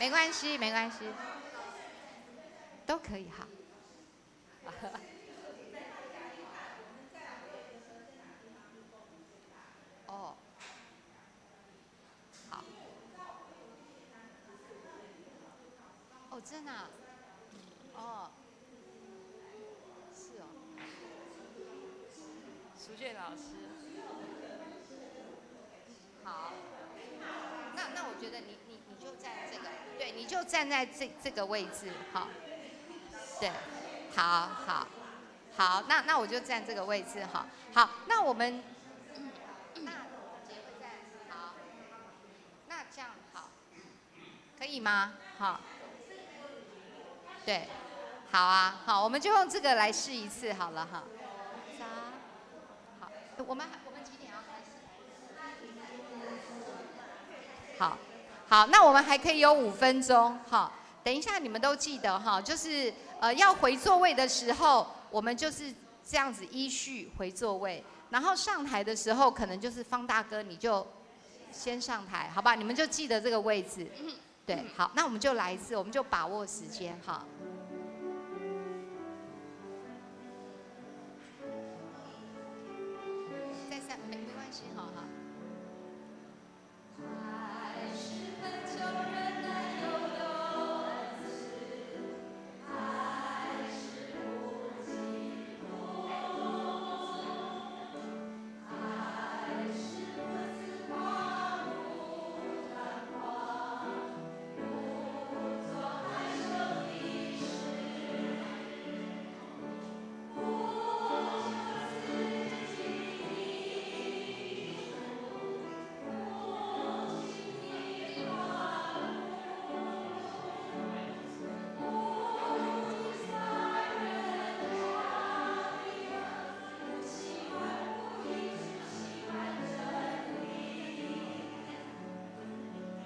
没关系，没关系，都可以哈。哦，好。哦，真的啊？哦，是哦。淑娟老师。好。那我觉得你就站这个，对，你就站在这个位置，好。对，好好好，那我就站这个位置，好。好，那我们，那姐会站，好。那这样好，可以吗？好。对，好啊，好，我们就用这个来试一次好了哈。好，我们几点要开始？好，好，那我们还可以有5分钟，好，等一下你们都记得哈，就是要回座位的时候，我们就是这样子依序回座位，然后上台的时候，可能就是方大哥你就先上台，好吧？你们就记得这个位置。对，好，那我们就来一次，我们就把握时间哈。再三没关系，好好。爱是恒久忍耐又有恩慈，爱是不嫉妒，爱是不自夸，不张狂，不做害羞的事，不求自己的益处，不轻易发怒，不计算人家的恶，不喜欢不义，只喜欢真理。凡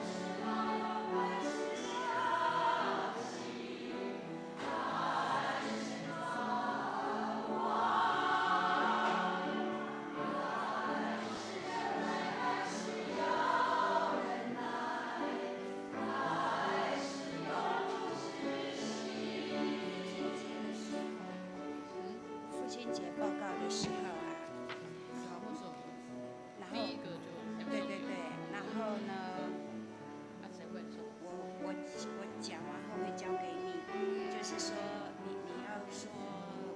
事包容，凡事相信，凡事盼望，凡事忍耐，凡事要忍耐，爱是永不止息。父亲节的时候，父亲节报告的时候啊，然后第一个就对对对，然后呢，啊，谁会说？我讲完后会交给你，就是说你要说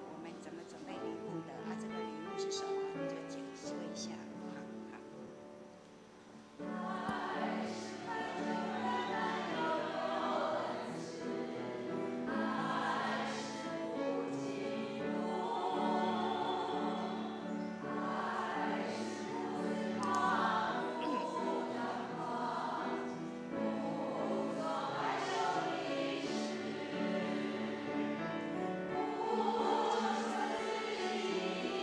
我们怎么准备礼物的啊，这个礼物是什么，你就解说一下，好好。爱是恒久忍耐又有恩慈，爱是不嫉妒，爱是不自夸，不张狂，不做害羞的事，不求自己的益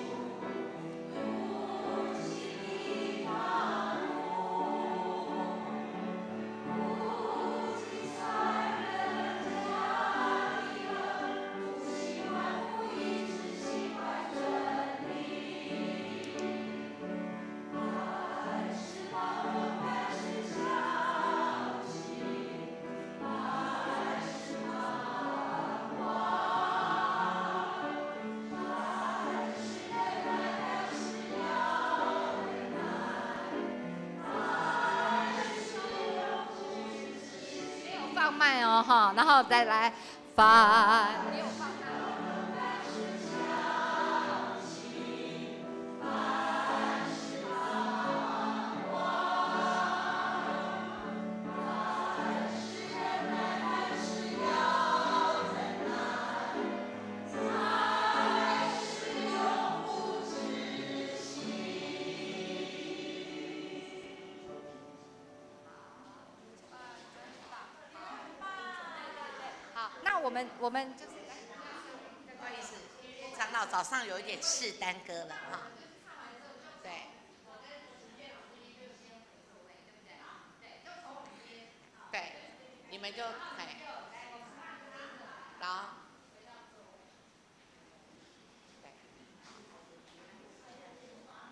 处，不轻易发怒，不计算人家的恶，不喜欢不义，只喜欢真理。凡事包容，凡事相信，凡事盼望，凡事忍耐，凡事要忍耐，爱是永不止息。没有放慢哦哈，然后再来发。你有放慢。凡事相信，凡事盼望，凡事忍耐，凡事要忍耐，爱是永不止息。好，那我们就是不好意思，长老早上有一点事耽搁了哈。对。对，你们就哎，然后，对，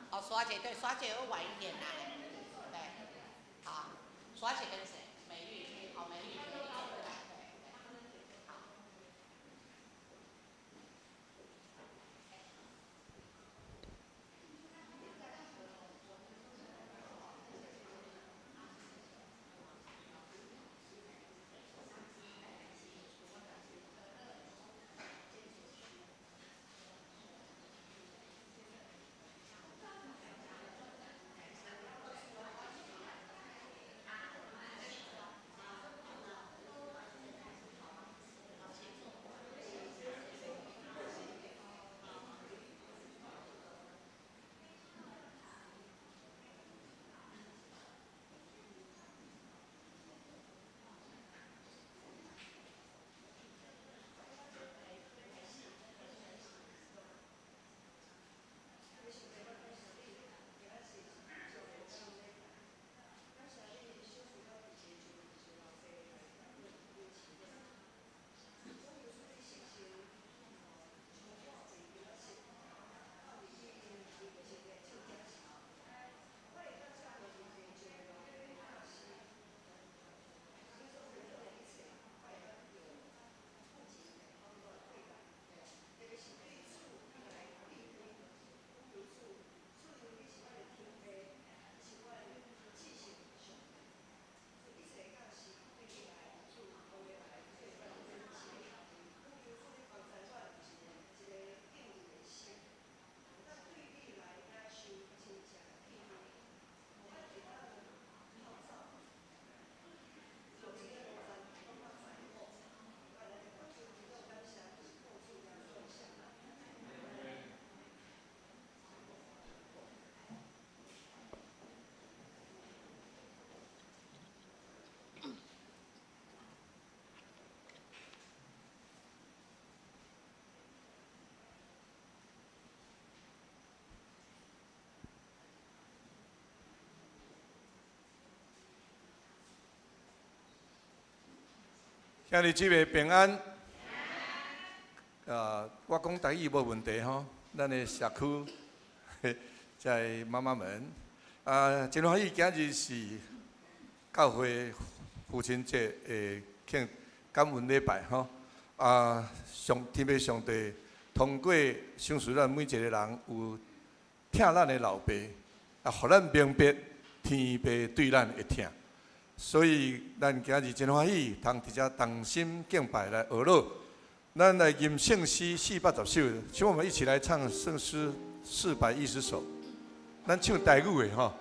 哦，刷姐对，刷姐会晚一点来，对，好，刷兄弟姊妹平安。我講台語無問題吼，咱的社區在媽媽們，真歡喜，今日是教會父親節的慶感恩禮拜吼。上天父上帝通過賞賜咱每一個人有疼咱的老爸，予咱明白天父對咱的疼。所以，咱今日真歡喜，通佇遮同心敬拜來學樂。咱來吟聖詩410首，請我們一起來唱聖詩410首。咱唱台語的吼，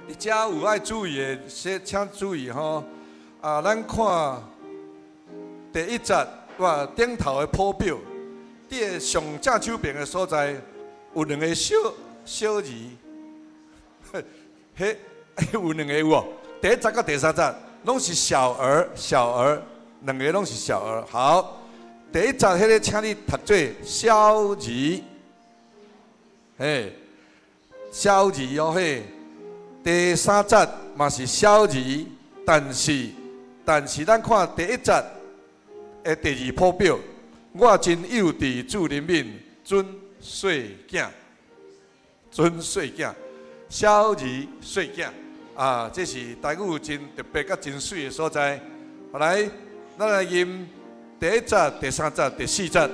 佇遮有愛注意的，先請注意吼。咱看第一節，哇，頂頭的譜表，佇個上正手邊的所在有兩個小小字，彼有兩個有無？第一節佮第三節攏是小兒，小兒，兩個攏是小兒。好，第一節彼個，請你讀做小兒，嘿，小兒哦嘿。第三節嘛是小兒，但是咱看第一節的第二譜表，我真幼稚主憐憫，準細囝，準細囝，小兒細囝。這是台語真特別佮真媠的所在。來，咱來吟第一節、第三節、第四節。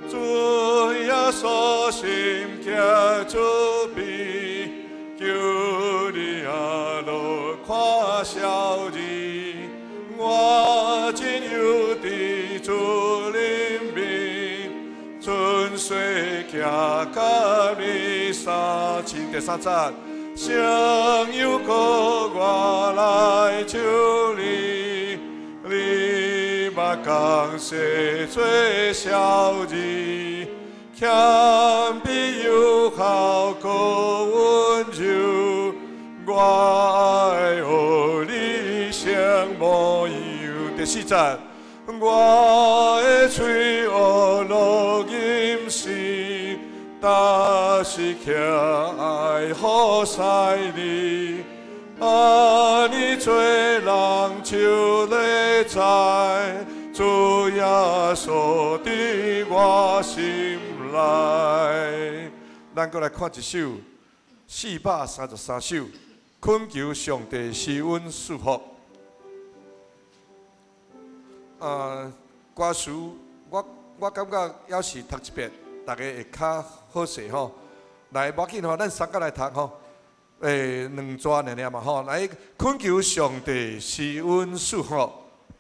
主耶穌心行主悲，求你阿樂看小兒，我真幼稚主憐憫，準細行甲你相親。第三節，聖又閣我來求你，你捌降世做小兒，謙卑又好閣溫柔，我愛學你成模樣。第四節，我的喙學樂吟詩，但是刻愛服侍你。按呢做人手咧知，主耶穌佇我心內。咱閣來看一首433首，懇求上帝施阮賜福。歌詞我感覺猶是讀一遍，大家會較好勢吼。來，無要緊吼，咱三個來讀吼。兩逝爾爾嘛吼，來懇求上帝施阮賜福，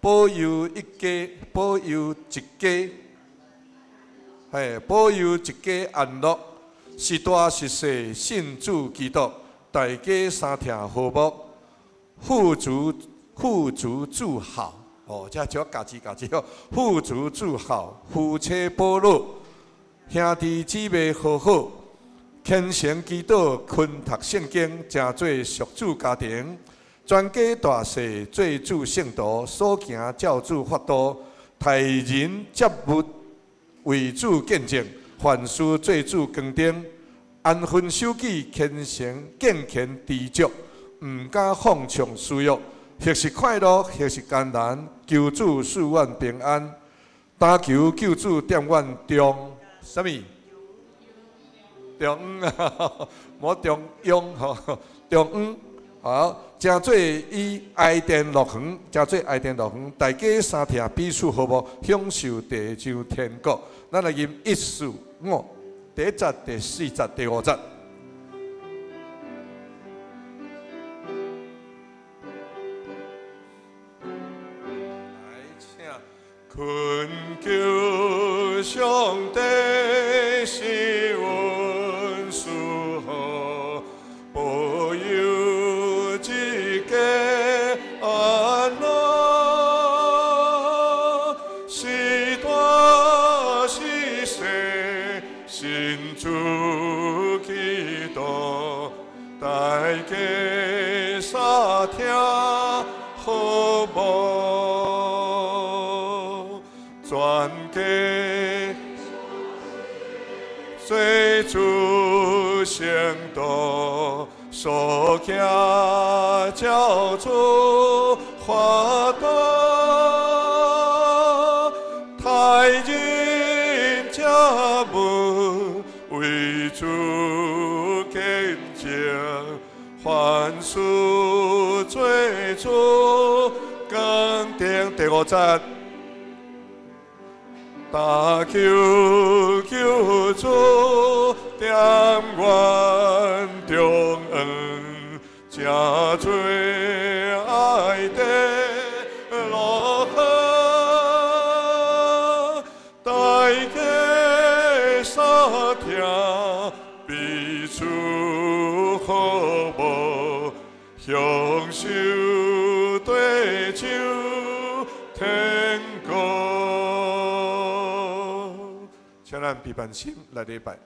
保佑一家，保佑一家，嘿，保佑一家安樂，是大是細，信主基督，大家相疼和睦，富足富足主好，哦，這就家己家己哦，富足主好，夫妻保樂，兄弟姊妹和好。虔誠祈禱，勤讀聖經，成做屬主家庭，全家大細做主聖徒，所行照主法度，待人接物為主見證，凡事做主光燈，安分守己，虔誠敬虔知足，毋敢放縱私欲，或是快樂，或是艱難，求主賜阮平安，擔求救主踮阮中，啥物？中央，無中央吼，中央好，成做以愛殿樂園，成做愛殿樂園，大家相疼彼此和睦，享受地上天國。咱來吟一四五，第一節、第四節、第五節。來，請懇求上帝施阮賜福，保佑一家安樂，是大是細，信主基督，大家相疼和睦，全家。做主圣道，所行照主法度，太人这物为主见证，凡事做主坚定。第五节。但求救主踮阮中央，诚多爱的落雨，大家相听，彼此和睦，享受对手天国。请咱闭班心来礼拜。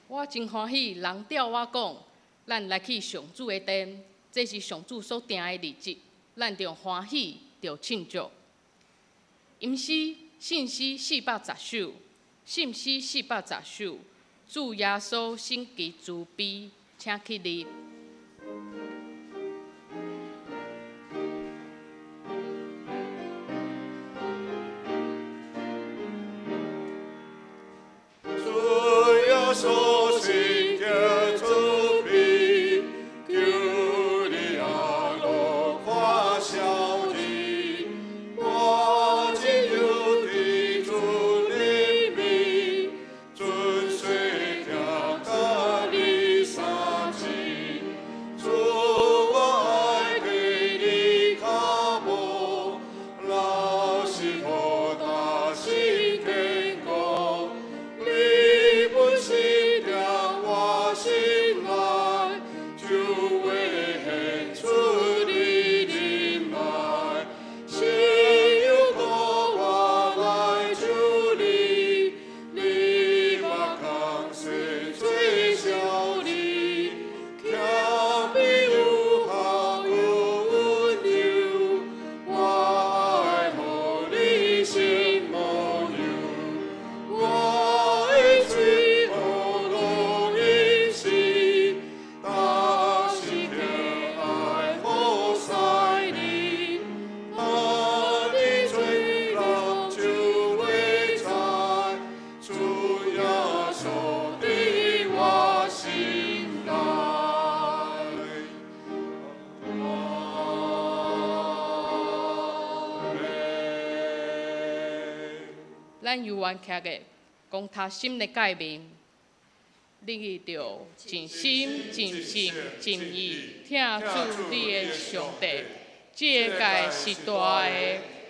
我真歡喜，人著我講，咱來去上主的殿，這是上主所定的日子，咱著歡喜，著慶祝。吟詩、信詩410首，信诗410首，主耶稣神奇慈悲，请起立。主耶稣神奇慈悲，求你阿罗看小儿，我只有伫主里面，准时听甲你三次，主我爱跟你脚步，老是好大心天国。你本是定我心内，就会显出你忍耐。只有靠我来求你，你目空是最小你，谦卑有孝有温柔，我爱予你心模样。我的嘴学路饮食，但是疼爱好使你，当你罪人就会知，主耶稣伫我心内。阿门。咱犹原徛个，讲读新的诫命，你著尽心、尽性、尽意疼主你的上帝。这个诫是大的，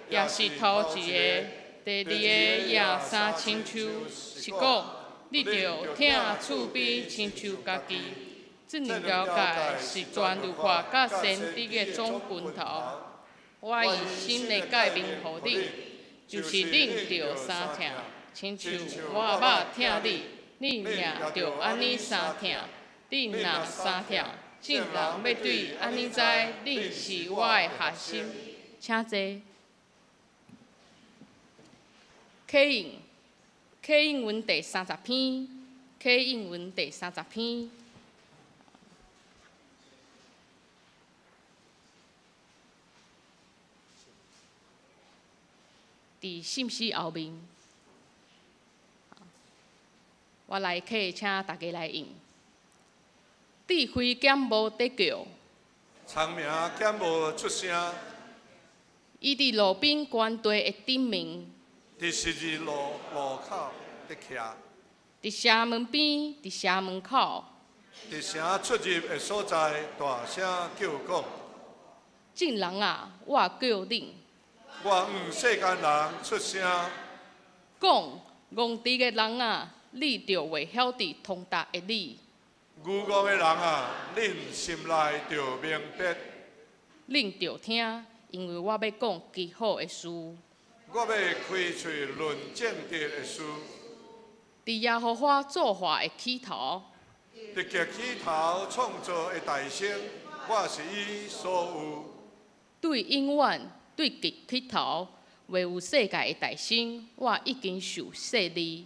也是头一个。第二个也相亲像，是讲你著疼厝边亲像家己。这两条诫是全律法佮先知的总根头。我以新的诫命予恁，就是恁著相疼，亲像我捌疼你，恁也著按呢相疼。恁若相疼，众人欲对按呢知恁是我的学生。请坐。启应，启应文第30篇，启应文第30篇。伫信息后面，我来客，请大家来应。智慧减无得救，聪明减无出声，伊伫路边悬地的顶面，伫十字路路口伫徛，伫城门边，伫城门口，伫城出入的所在，大声叫讲：众人啊，我叫恁。我向世间人出声，讲戆智的人啊，你著袂晓得通达的理。愚戆的人啊，恁心内著明白。恁著听，因为我欲讲极好的事。我欲开喙论正直的事。伫耶和华造化的起头，伫极起头创造的大声，我是伊所有。对永远，对极起头，未有世界的大声，我已经受洗礼。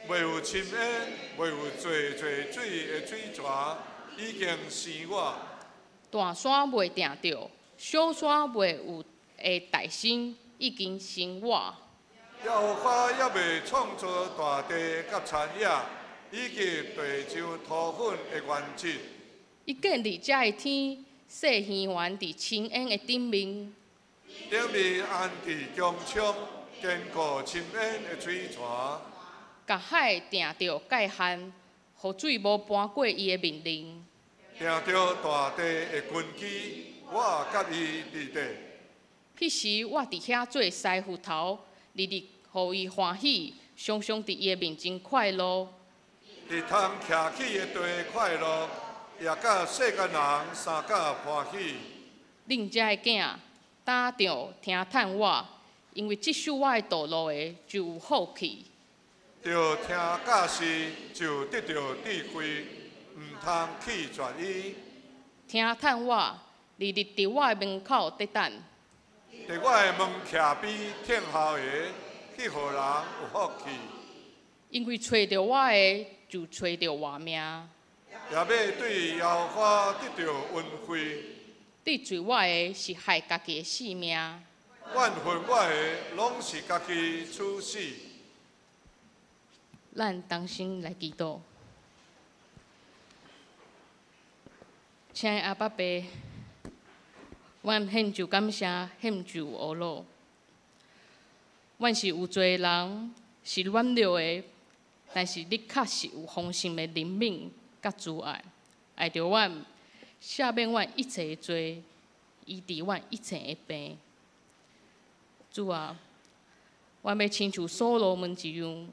未有深渊，未有济济水的水泉，已经生我。大山未定著，小山未有的大声，已经生我。耶和华犹未创造大地佮田野，以及地上涂粉的原质。伊建立这的天，设鱼圆伫深渊的顶面。顶面安置穹苍，坚固深渊的水泉。共海定著界限，予水无搬过伊的命令。定著大地的根基，我佮伊伫底。彼时我伫遐做师傅头，日日予伊欢喜，常常伫伊的面前快乐。伫通徛起的地快乐，也佮世间人相佮欢喜。恁遮的囝，担著听叹我，因为执守我的道路的就有福气。著听教示，就得著智慧，毋通弃绝伊。听叹我，日日伫我的门口伫等。伫我的门徛边听候的，彼号人有福气。因為揣著我的，就揣著活命。也欲對耶和華得著恩惠。得罪我的是害家己的性命。怨恨我的，攏是家己取死。咱同心來祈禱。親愛阿爸爸，阮獻上感謝，獻上阿魯。阮是有罪的人，是軟弱的，但是你確實有豐盛的憐憫佮慈愛，愛著阮，赦免阮一切的罪，醫治阮一切的病。主啊，阮欲親像所羅門一樣，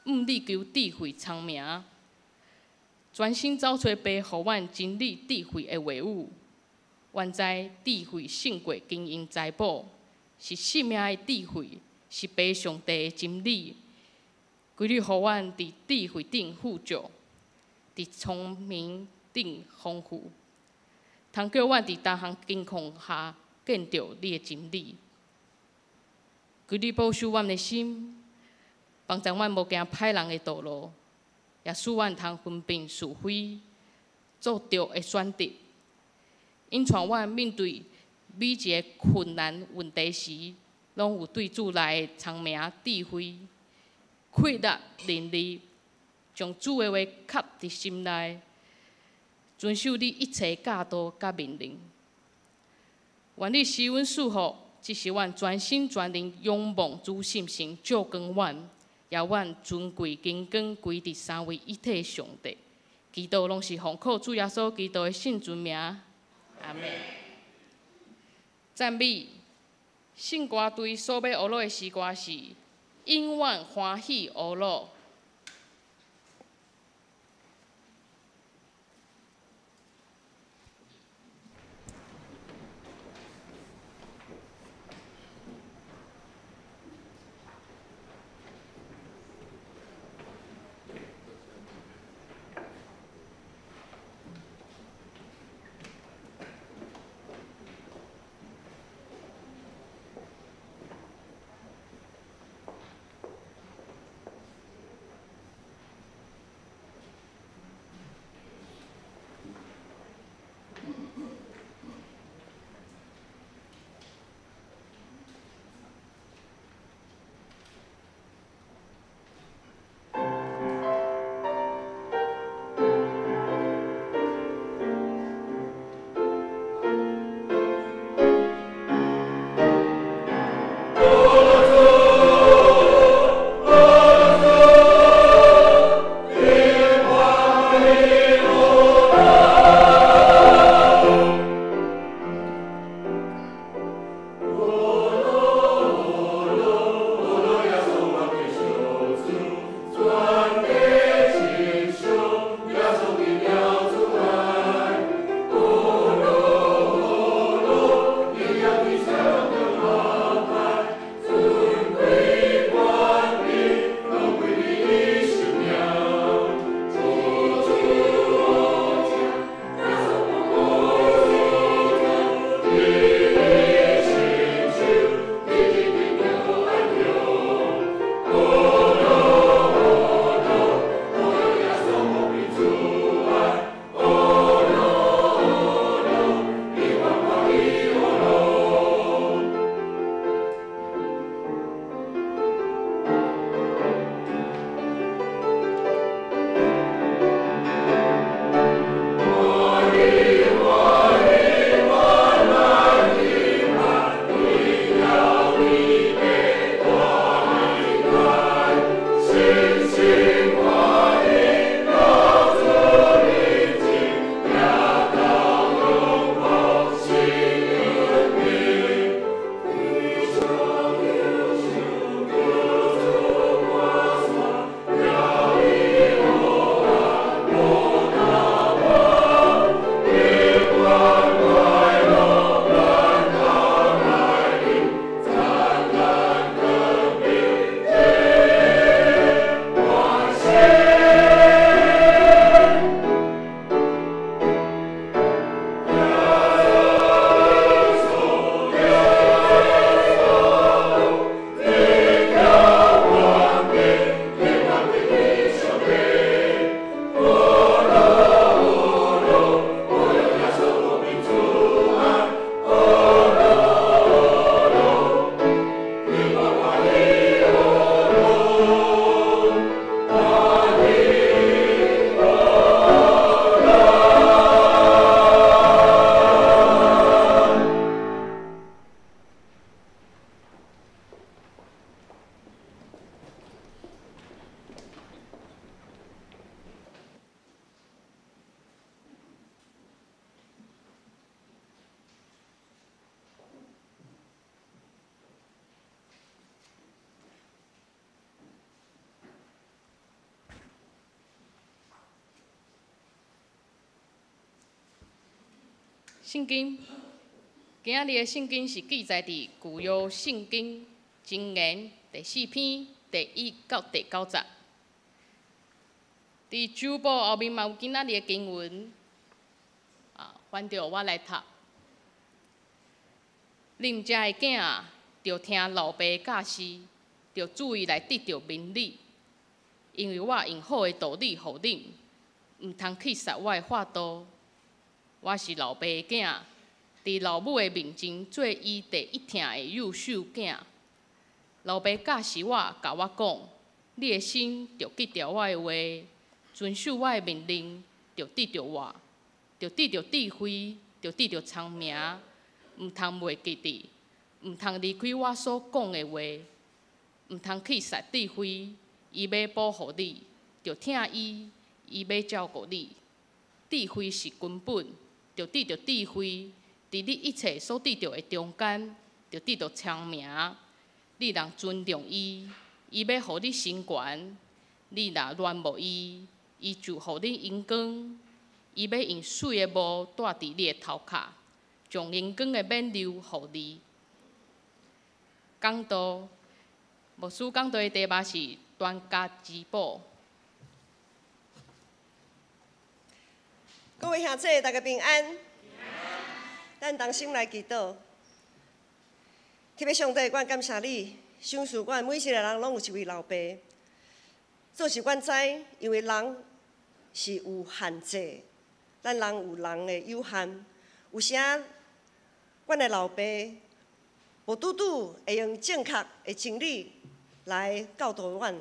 向你求智慧聰明，專心走揣爸予阮真理智慧的話語。阮知智慧勝過金銀財寶，是生命的智慧，是爸上帝的真理。求你予阮佇智慧頂富足，佇聰明頂豐富，通叫阮佇逐項境況下見著你的真理。求你保守阮的心，幫助阮無行歹人的道路，也使阮通分辨是非，做對的選擇。引帶阮面對每一个困難問題時，攏有對主來的聰明智慧、氣力、能力，將主的話刻佇心內，遵守你一切教導佮命令。願你施阮賜福，這是阮全心全靈仰望主聖神照光阮，也阮尊貴榮光歸佇三位一體上帝。祈禱攏是奉靠主耶穌基督的聖尊名。阿們。讚美聖歌隊所欲學的詩歌是《永遠歡喜呵咾》。聖經，今仔日的聖經是記載佇舊約聖經箴言第四篇第一到第九節。佇周報後面嘛有今仔日的經文，啊，翻著我來讀。恁遮的囝啊，著聽老爸教示，著注意來得著明理，因為我用好的道理予恁，毋通棄殺我的法度。我是老爸的囝，佇老母的面前做伊第一疼的幼秀囝。老爸教示我，共我講，你的心著記牢我的話，遵守我的命令，著得著活，著得著智慧，著得著聰明，毋通袂記得，毋通離開我所講的話，毋通棄殺智慧。伊欲保護你，著疼伊；伊欲照顧你。智慧是根本，著得著智慧，佇你一切所得著的中間，著得著聰明。你若尊重伊，伊欲予你升懸；你若戀慕伊，伊就予你榮光。伊欲用媠的帽戴佇你的頭殼，將榮光的冕旒予你。講道，牧師講道的題目是傳家之寶。各位兄弟，大家平安。咱同心來祈禱。天父上帝，阮感謝你，賞賜阮每一個人攏有一位老爸。做是阮知，因為人是有限制，咱人有人的有限。有時仔，阮的老爸無拄拄會用正確的真理來教導阮。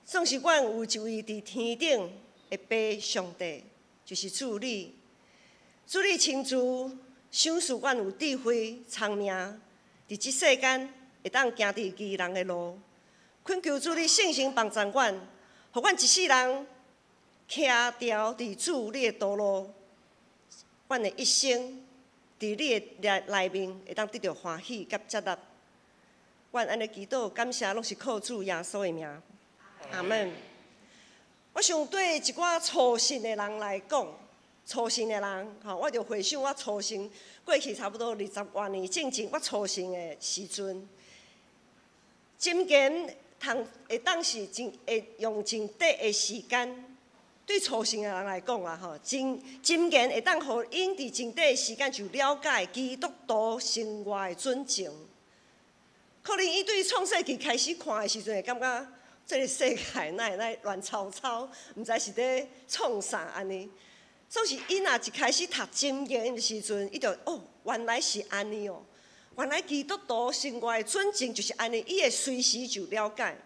總是阮有一位佇天頂的爸上帝，就是主你。主你親自賞賜阮有智慧、聰明，佇這世間會當行佇義人的路。懇求主你聖神幫助阮，予阮一世人徛牢佇主你的道路，阮的一生佇你的內內面會當得著歡喜佮接納。阮按呢祈禱感謝，攏是靠主耶穌的名。阿們。我想對一寡初信的人來講，初信的人，吼，我就回想我初信過去差不多二十外年進前，我初信的時陣，箴言通會當是真會用真短的時間，對初信的人來講啦，吼，真箴言會當予𪜶佇真短的時間就了解基督徒生活的準繩。可能伊對創世記開始看的時陣，會感覺這个世界哪會來亂糟糟，毋知是咧創啥按呢。總是伊若一開始讀箴言的時陣，伊就哦，原來是按呢哦，原來基督徒生活的準繩就是按呢，伊會隨時就了解。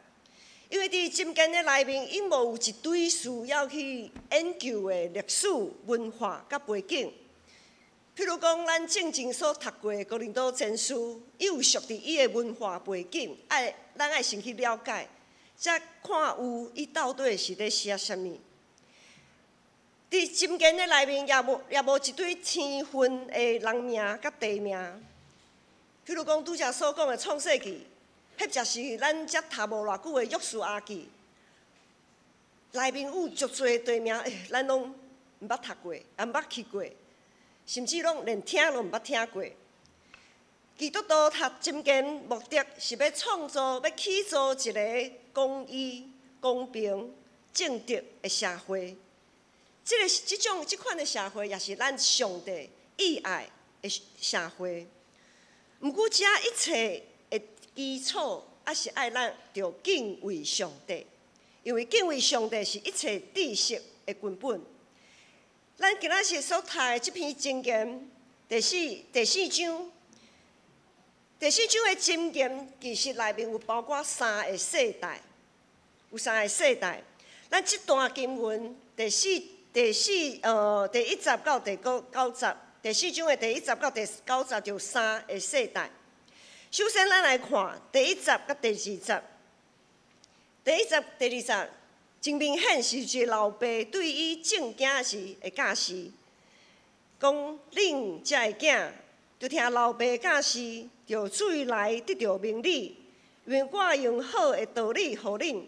因為佇箴言的內面，伊無有一堆需要去研究的歷史文化佮背景。譬如講，咱進前所讀過的哥林多前書，伊有屬佇伊的文化背景，愛咱愛先去了解，才看有伊到底是咧寫啥物。佇箴言的內面，也無一堆天分的人名佮地名。譬如講，拄才所講的創世記，彼才是咱才讀無偌久的約書亞記，內面有足濟地名，欸，咱攏毋捌讀過，也毋捌去過，甚至攏連聽攏毋捌聽過。基督徒讀箴言目的是欲創造、欲起造一个公義、公平、正直的社會。這个這種這款的社會，也是咱上帝意愛的社會。毋過，這一切的基礎，抑是愛咱著敬畏上帝，因為敬畏上帝是一切知識的根本。咱今仔日所讀的這篇箴言第四章，第四章的箴言其實內面有包括三个世代，有三个世代。咱這段經文第四第四呃第一節到第九九節，第四章的第一節到第九節就有三个世代。首先，咱來看第一節佮第二節。第一節、第二節，真明顯是一個老爸對伊正囝時的教示，講恁遮的囝，著聽老爸教示，著注意來得著明理，因為我用好的道理予恁，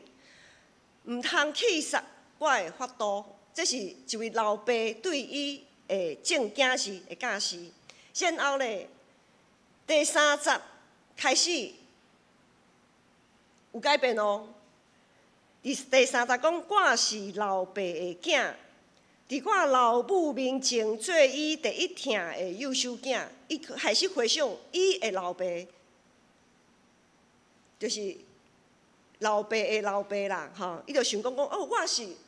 毋通棄殺我的法度。這是一位老爸對伊的正囝婿的教示。然後咧，第三節開始有改變哦。第三節講，我是老爸的囝，佇我老母面前做伊第一疼的幼小囝，伊開始回想伊的老爸，就是老爸的老爸啦，吼！伊就想講講，哦，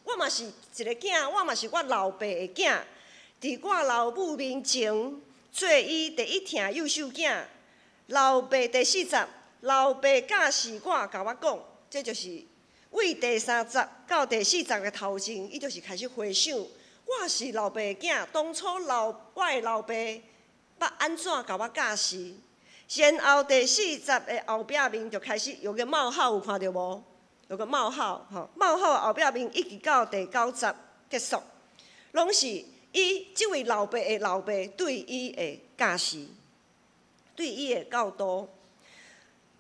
我嘛是一个囝，我嘛是我老爸的囝，佇我老母面前做伊第一疼幼小囝。老爸第四節，老爸教示我，共我講，這就是為第三節到第四節的頭前，伊就是開始回想，我是老爸的囝，當初我的老爸捌按怎共我教示。然後第四節的後壁面就開始有個冒號，有看著無？有個冒號，吼，冒號後壁面一直到第九節結束，攏是伊這位老爸的老爸對伊的教示，對伊的教導。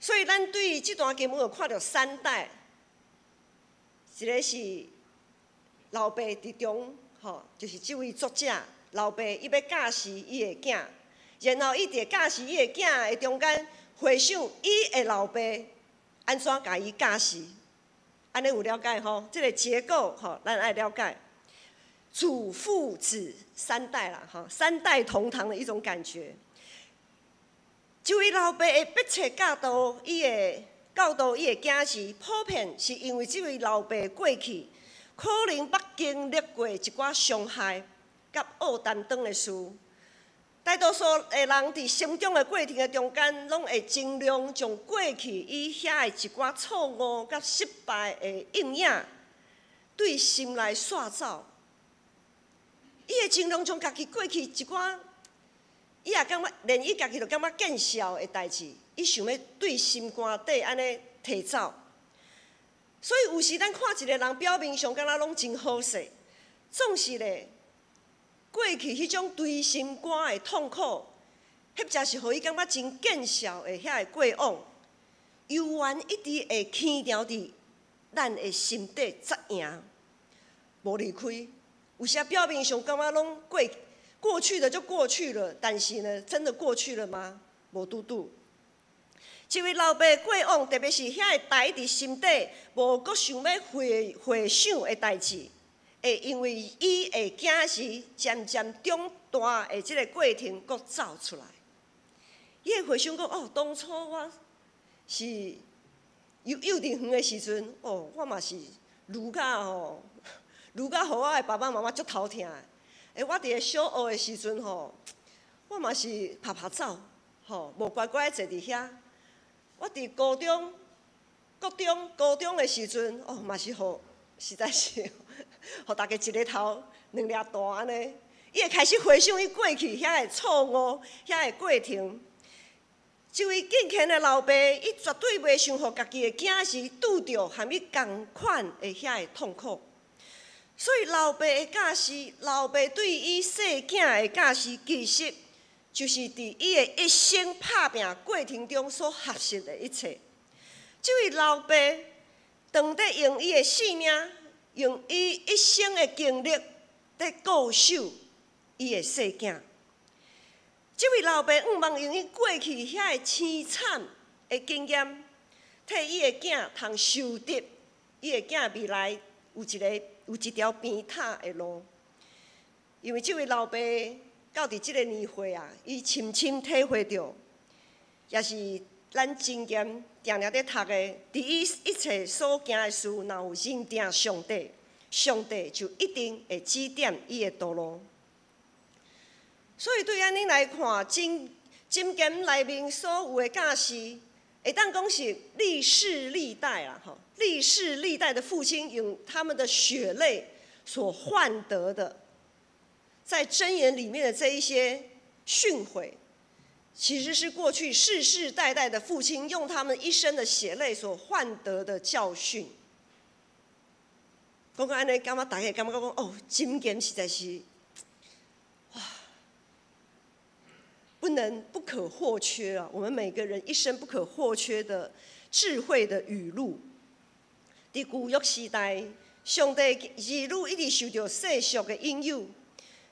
所以咱對這段經文有看著三代，一个是老爸佇中，吼，就是這位作者老爸，伊欲教示伊的囝。然後伊佇教示伊的囝的中間，回想伊的老爸按怎共伊教示，按呢有了解吼？這個結構吼，咱愛了解。祖父子三代啦，吼，三代同堂的一種感覺。這位老爸會迫切教導伊的囝時，普遍是因為這位老爸過去可能捌經歷過一寡傷害佮惡擔當的事。大多數的人佇成長的過程的中間，攏會盡量將過去伊遐的一寡錯誤佮失敗的陰影，對心內煞走。伊會盡量將家己過去一寡，伊也感覺，連伊家己都感覺見笑的代誌，伊想欲對心肝底按呢提走。所以有時咱看一个人表面上敢若攏真好勢，總是咧，過去彼種捶心肝的痛苦，彼才是予伊感覺真見笑的遐个過往，猶原一直會牽牢佇咱的心底紮營，無離開。有時表面上感覺攏過去的就過去了，但是呢，真的過去了嗎？無拄拄。這位老爸過往，特別是遐個埋佇心底，無閣想欲回想的代誌。會因為伊的囝兒漸漸長大的這個過程，閣走出來。伊會回想講：哦，當初我是幼稚園的時陣，哦，我嘛是攄甲吼，攄甲予我的爸爸媽媽足頭疼的。欸，我佇咧小學的時陣吼，我嘛是拍拍走，吼，無乖乖坐佇遐。我佇高中、國中、高中的時陣，哦，嘛是予，實在是，予大家一个頭兩粒大按呢。伊會開始回想伊過去遐个錯誤、遐个過程。這位敬虔的老爸，伊絕對袂想予家己的囝兒拄著和伊仝款的遐个痛苦。所以老爸的教示，老爸對伊細囝的教示，其實就是佇伊的一生拍拚過程中所學習的一切。這位老爸當咧用伊的性命，用伊一生的經歷，咧固守伊的細囝。這位老爸向望用伊過去遐个凄慘的經驗，替伊的囝通修得伊的囝未來有一條平坦的路。因為這位老爸到佇這個年歲啊，伊深深體會著，也是咱經驗定定咧讀的，佇伊一切所行的事，若有認定上帝，上帝就一定會指點伊的道路。所以對按呢來看，箴箴言內面所有的教示，會當講是歷世歷代啦，吼，歷世歷代的父親用他們的血淚所換得的，在箴言裡面的這一些訓誨，其實是過去世世代代的父親用他們一生的血淚所換得的教訓。講到按呢，感覺大家感覺講哦，箴言實在是，哇，不能不可或缺啊！我們每個人一生不可或缺的智慧的語錄。佇舊約時代，上帝兒女一直受著世俗的引誘，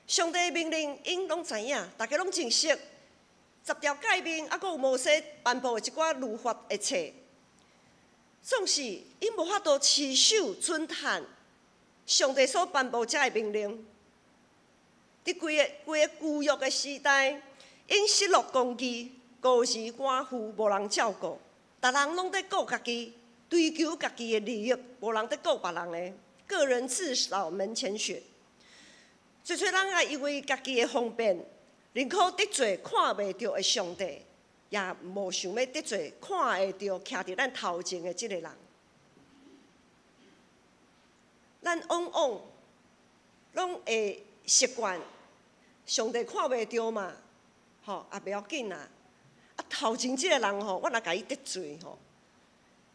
上帝命令，𪜶攏知影，大家攏真熟。十條誡命，猶閣有摩西頒布的一寡律法的冊，總是𪜶無法度持守遵行上帝所頒布這个命令。佇規个規个舊約的時代，𪜶失落公義，孤兒寡婦無人照顧，逐人攏佇顧家己，追求家己的利益，無人佇顧別人的，各人自掃門前雪。濟濟人也因為家己的方便，寧可得罪看袂著的上帝，也無想欲得罪看會著徛佇咱頭前的這个人。咱往往攏會習慣上帝看袂著嘛，吼也袂要緊啦。啊，頭前這个人吼，我若共伊得罪吼，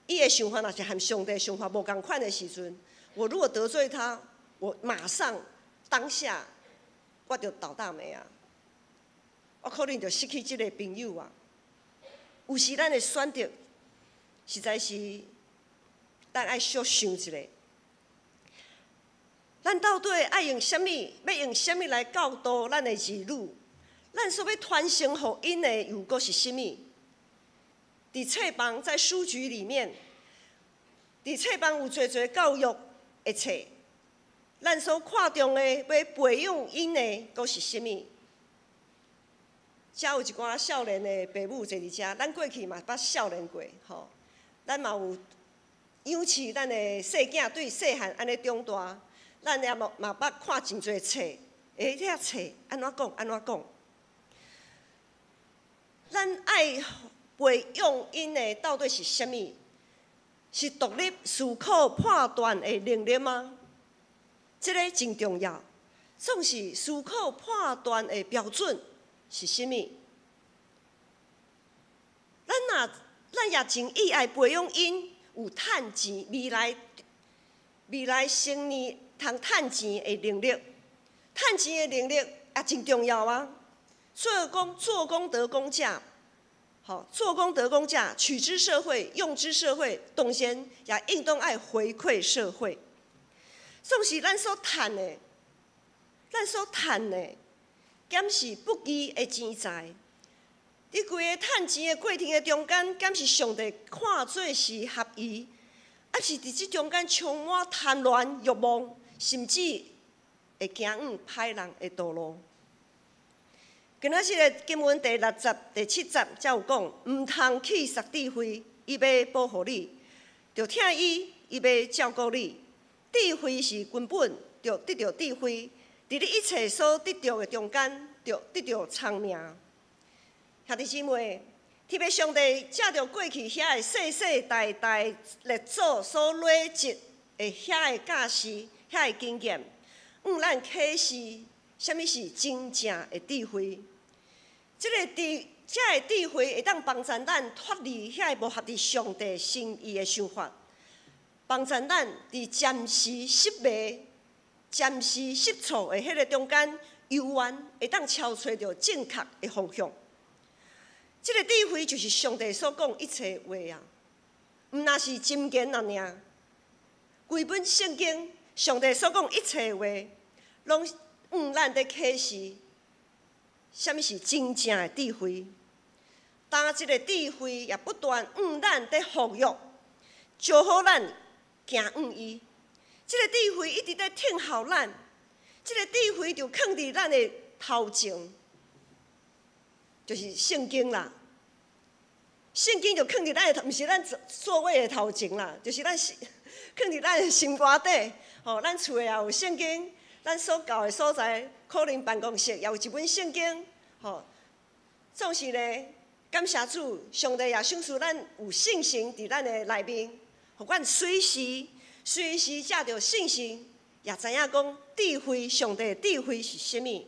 伊的想法若是和上帝想法無仝款的時陣，我如果得罪他，我馬上當下我就倒大霉啊！我可能就失去這个朋友啊。有時咱的選擇，實在是咱愛小想一下。咱到底愛用啥物？欲用啥物來教導咱的兒女？咱所欲傳承予𪜶的又閣是啥物？佇冊房，在書局裡面，佇冊房有濟濟教育的冊，咱所看重的，欲培養𪜶的，閣是啥物？遮有一寡少年的爸母坐佇遮，咱過去嘛捌少年過，吼，咱嘛有養飼咱的細囝，對細漢按呢長大，咱也嘛嘛捌看真濟冊，欸，遐冊按怎講按怎講？咱愛培養𪜶的到底是啥物？是獨立思考判斷的能力嗎？這个真重要。總是思考判斷的標準是啥物？咱若咱也真意愛培養𪜶有趁錢，未來未來成年通趁錢的能力，趁錢的能力也真重要啊。做工做工得工價，好，做工得工價，取之社會，用之社會，當然也應當愛回饋社會。總是咱所趁的，咱所趁的，敢是不義的錢財？佇規个趁錢的過程的中間，敢是上帝看做是合宜，抑是佇這中間充滿貪婪欲望，甚至會行向歹人的道路？今仔日的經文第六節、第七節才有講，毋通去捒智慧，伊欲保護你；著疼伊，伊欲照顧你。智慧是根本，著得著智慧，佇你一切所得著的中間，著得著聰明。兄弟姊妹，特別上帝藉著過去遐个世世代代列祖所累積的遐个教示、遐个經驗，向咱啟示啥物是真正的智慧。這个智，這个智慧會當幫助咱脫離遐个無合佇上帝心意的想法，幫助咱佇暫時失迷、暫時失措的彼个中間，猶原會當超揣著正確的方向。這个智慧就是上帝所講一切話啊，毋但是箴言爾爾。規本聖經，上帝所講一切話，攏向咱佇啟示，啥物是真正的智慧。當這个智慧也不斷向咱佇呼籲，招呼咱行向伊。這个智慧一直佇聽候咱，這个智慧就囥佇咱的頭前，就是聖經啦。聖經就囥佇咱的，毋是咱座位的頭前啦，就是咱囥佇咱的心肝底。吼，咱厝內也有聖經，咱所教的所在，可能辦公室也有一本聖經。吼，總是咧，感謝主，上帝也賞賜咱有信心佇咱的內面，予阮隨時隨時藉著信心，也知影講智慧，上帝的智慧是啥物。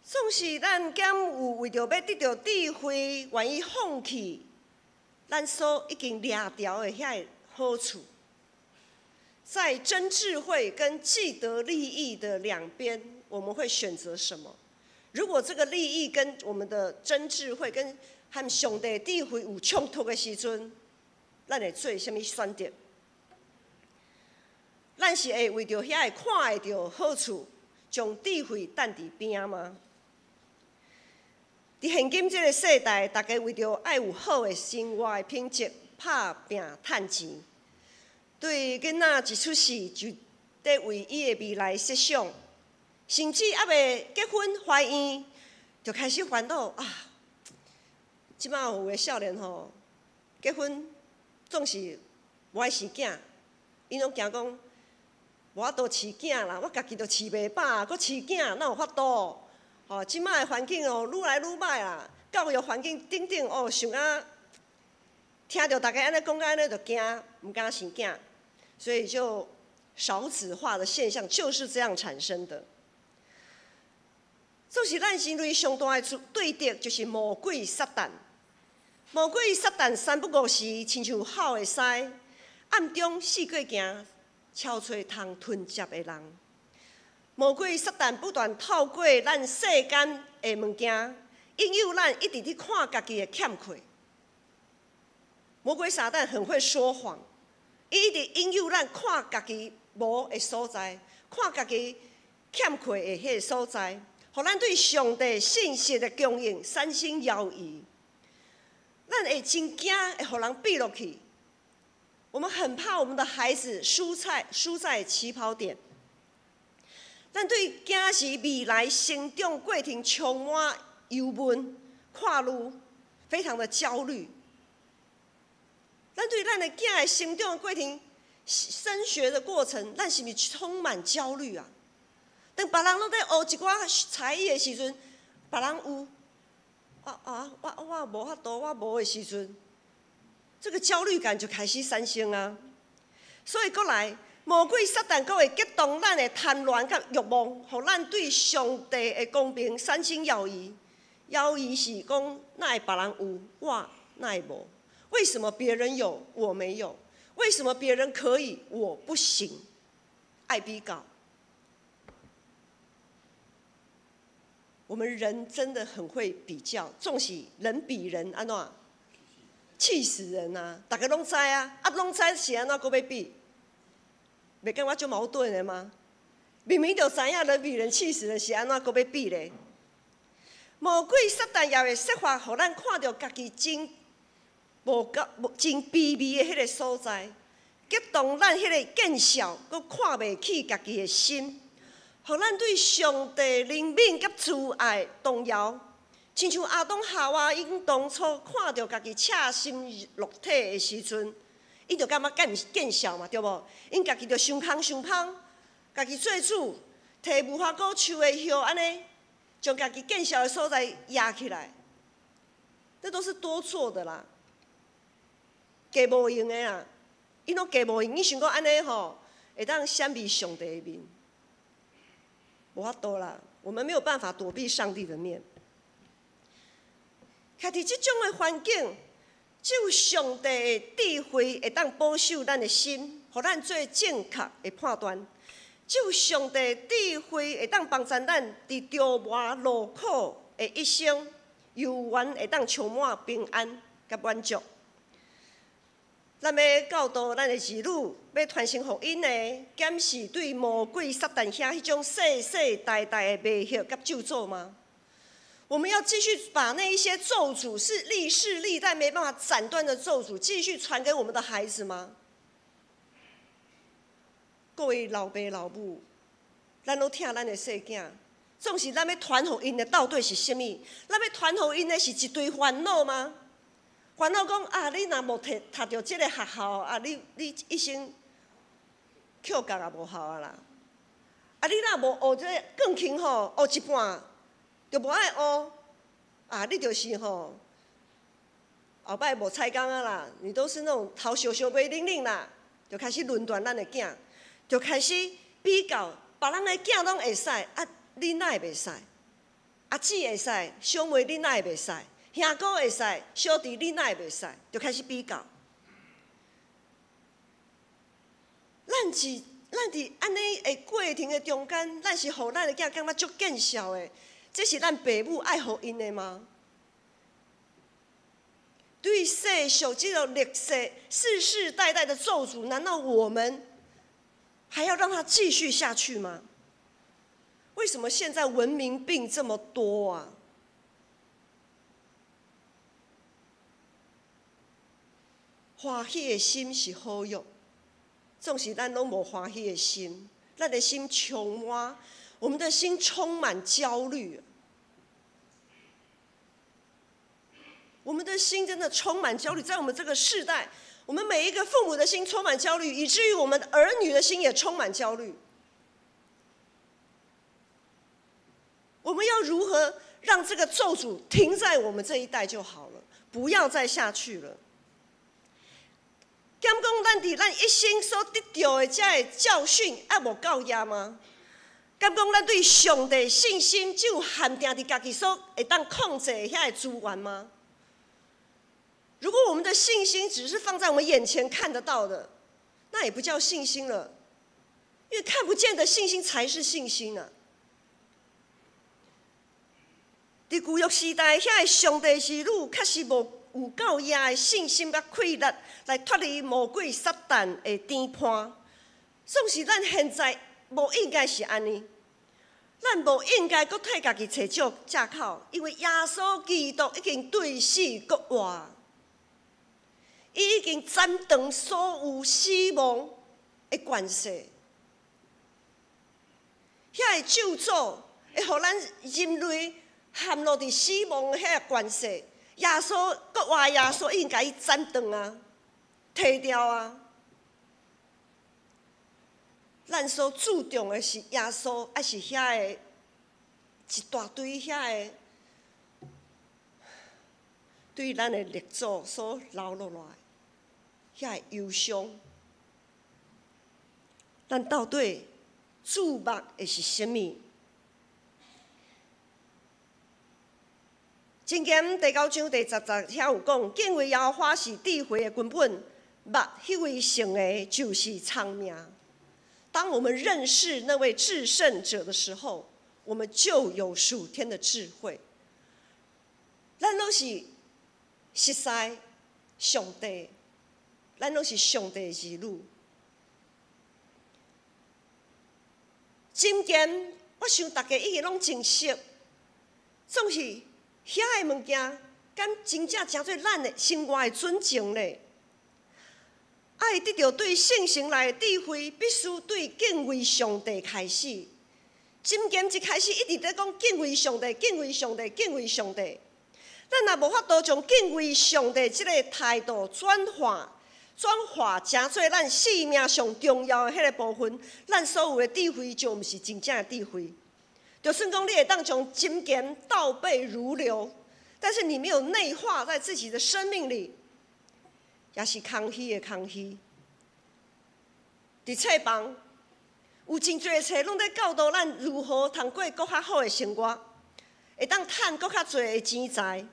總是咱敢有為著欲得著智慧，願意放棄咱所已經掠著的遐個好處，在真智慧跟既得利益的兩邊，我們會選擇什麼？如果這個利益跟我們的真智慧跟和上帝智慧有衝突的時陣，咱會做啥物選擇？咱是會為著遐個看會著好處，將智慧擲佇邊仔嗎？佇現今這个世代，大家為著愛有好的生活的品質，拍拚趁錢。對囡仔一出世就佇為伊的未來設想，甚至猶未結婚懷孕，就開始煩惱啊！這擺有的少年吼，結婚總是無愛生囝，𪜶攏驚講無法度飼囝啦，我家己都飼袂飽，閣飼囝哪有法度？吼，這擺的環境哦，愈來愈䆀啦，教育環境等等哦，想啊，聽著大家按呢講甲按呢，就驚，毋敢生囝，所以就少子化的現象就是這樣產生的。總是咱人類上大的對敵，就是魔鬼撒旦。魔鬼撒旦三不五時，親像吼的獅，暗中四界行，搜揣通吞食的人。魔鬼撒旦不斷透過咱世間的物件，引誘咱一直佇看家己的欠缺。魔鬼撒旦很會說謊，伊一直引誘咱看家己無的所在，看家己欠缺的彼个所在，予咱對上帝信實的供應產生猶疑。咱會真驚，會予人比落去。我們很怕我們的孩子輸在起跑點。咱對囝兒未來成長過程充滿憂悶、看慮，非常的焦慮。咱對咱的囝的成長過程、升學的過程，咱是毋是充滿焦慮啊？當別人攏在學一寡才藝的時陣，別人有，啊我無法度，我無的時陣，這個焦慮感就開始產生啊。所以閣來，魔鬼撒旦閣會激動咱的貪戀佮欲望，予咱對上帝的公平產生猶疑。猶疑是講，哪會別人有，我哪會無？為什麼別人有，我沒有？為什麼別人可以，我不行？愛比較。我們人真的很會比較，總是人比人按怎？氣死人啊！大家攏知啊，啊攏知是按怎閣欲比？袂感覺足矛盾的嗎？明明就知影人比人氣死人是按怎閣欲比咧？魔鬼撒旦也會設法，予咱看著家己真無夠、真卑微的彼个所在，激動咱彼个見笑，閣看袂起家己的心，予咱對上帝憐憫佮慈愛動搖。親像亞當夏娃𪜶當初看著家己赤身露體的時陣，𪜶就感覺見笑嘛，對無？𪜶家己就傷空傷芳，家己做主，提無花果樹的葉按呢，將家己見笑的所在壓起來，這都是多做的啦，加無用的啦。𪜶攏加無用，𪜶想講按呢吼，會當閃避上帝的面，無法度啦。我們沒有辦法躲避上帝的面。徛佇這種的環境，只有上帝的智慧會當保守咱的心，予咱做正確的判斷。只有上帝智慧會當幫助咱佇著磨勞苦的一生，猶原會當充滿平安佮滿足。咱欲教導咱的兒女，欲傳承予𪜶的，敢是對魔鬼撒旦遐彼種世世代代的迷惑佮咒詛嗎？我們要繼續把那一些咒詛，是歷世歷代沒辦法斬斷的咒詛，繼續傳給我們的孩子嗎？各位老爸老母，咱攏疼咱的細囝，總是咱欲傳予𪜶的到底是啥物？咱欲傳予𪜶的是一堆煩惱嗎？煩惱講啊，你若無讀著這个學校啊，你一生扣角也無效啊啦！啊，你若無學這個鋼琴吼，學一半就無愛學啊，你就是吼後擺無彩工啊啦！你都是那種頭燒燒袂靈靈啦，就開始論斷咱的囝，就開始比較別人的囝攏會使，啊，你哪會袂使？阿姊會使，小妹你哪會袂使？兄哥會使，小弟你哪會袂使？就開始比較。咱佇按呢的過程的中間，咱是予咱的囝感覺足見笑的。這是咱爸母愛予𪜶的嗎？對世俗這個歷史世世代代的咒詛，難道我們還要讓它繼續下去嗎？为什么现在文明病这么多啊？欢喜的心是好药，总是咱拢无欢喜的心，咱的心充满，我们的心充满焦虑。我们的心真的充满焦虑，在我们这个世代，我们每一个父母的心充满焦虑，以至于我们儿女的心也充满焦虑。我们要如何让这个咒诅停在我们这一代就好了，不要再下去了。敢讲咱伫咱一生所得到的这个教训还无够额吗？敢讲咱对上帝信心只有限定伫家己所会当控制的遐个资源吗？如果我们的信心只是放在我们眼前看得到的，那也不叫信心了，因为看不见的信心才是信心啊。伫旧约时代，遐个上帝儿女确实无有够额的信心佮气力来脱离魔鬼撒旦的颠叛。总是咱现在无应该是按呢，咱无应该阁替家己揣借借口，因为耶稣基督已经对死复活，伊已经斩断所有死亡的权势。遐个咒诅会予咱人类陷落伫死亡的遐个权势。耶稣复活，耶稣已经共伊斩断啊，提掉啊。咱所注重的是耶稣，还是遐个一大堆遐个对咱的列祖所留落来遐个忧伤？咱到底注目的是啥物？箴言第九章第十节遐有讲，敬畏耶和华是智慧的根本，捌彼位圣的，就是聪明。当我们认识那位至圣者的时候，我们就有属天的智慧。咱拢是熟似上帝，咱拢是上帝的儿女。箴言，我想大家已经拢真熟，总是遐个物件，敢真正成做咱的生活的准绳咧？爱得著对圣神来的智慧，必须对敬畏上帝开始。箴言一开始一直咧讲敬畏上帝，敬畏上帝，敬畏上帝。咱若无法度将敬畏上帝这个态度转化，转化成做咱生命上重要的彼个部分，咱所有的智慧就毋是真正的智慧。就算讲你会当将箴言倒背如流，但是你没有内化在自己的生命里，也是空虚的空虚。伫册房有真济册拢咧教导咱如何通过阁较好的生活，会当趁阁较济的钱财，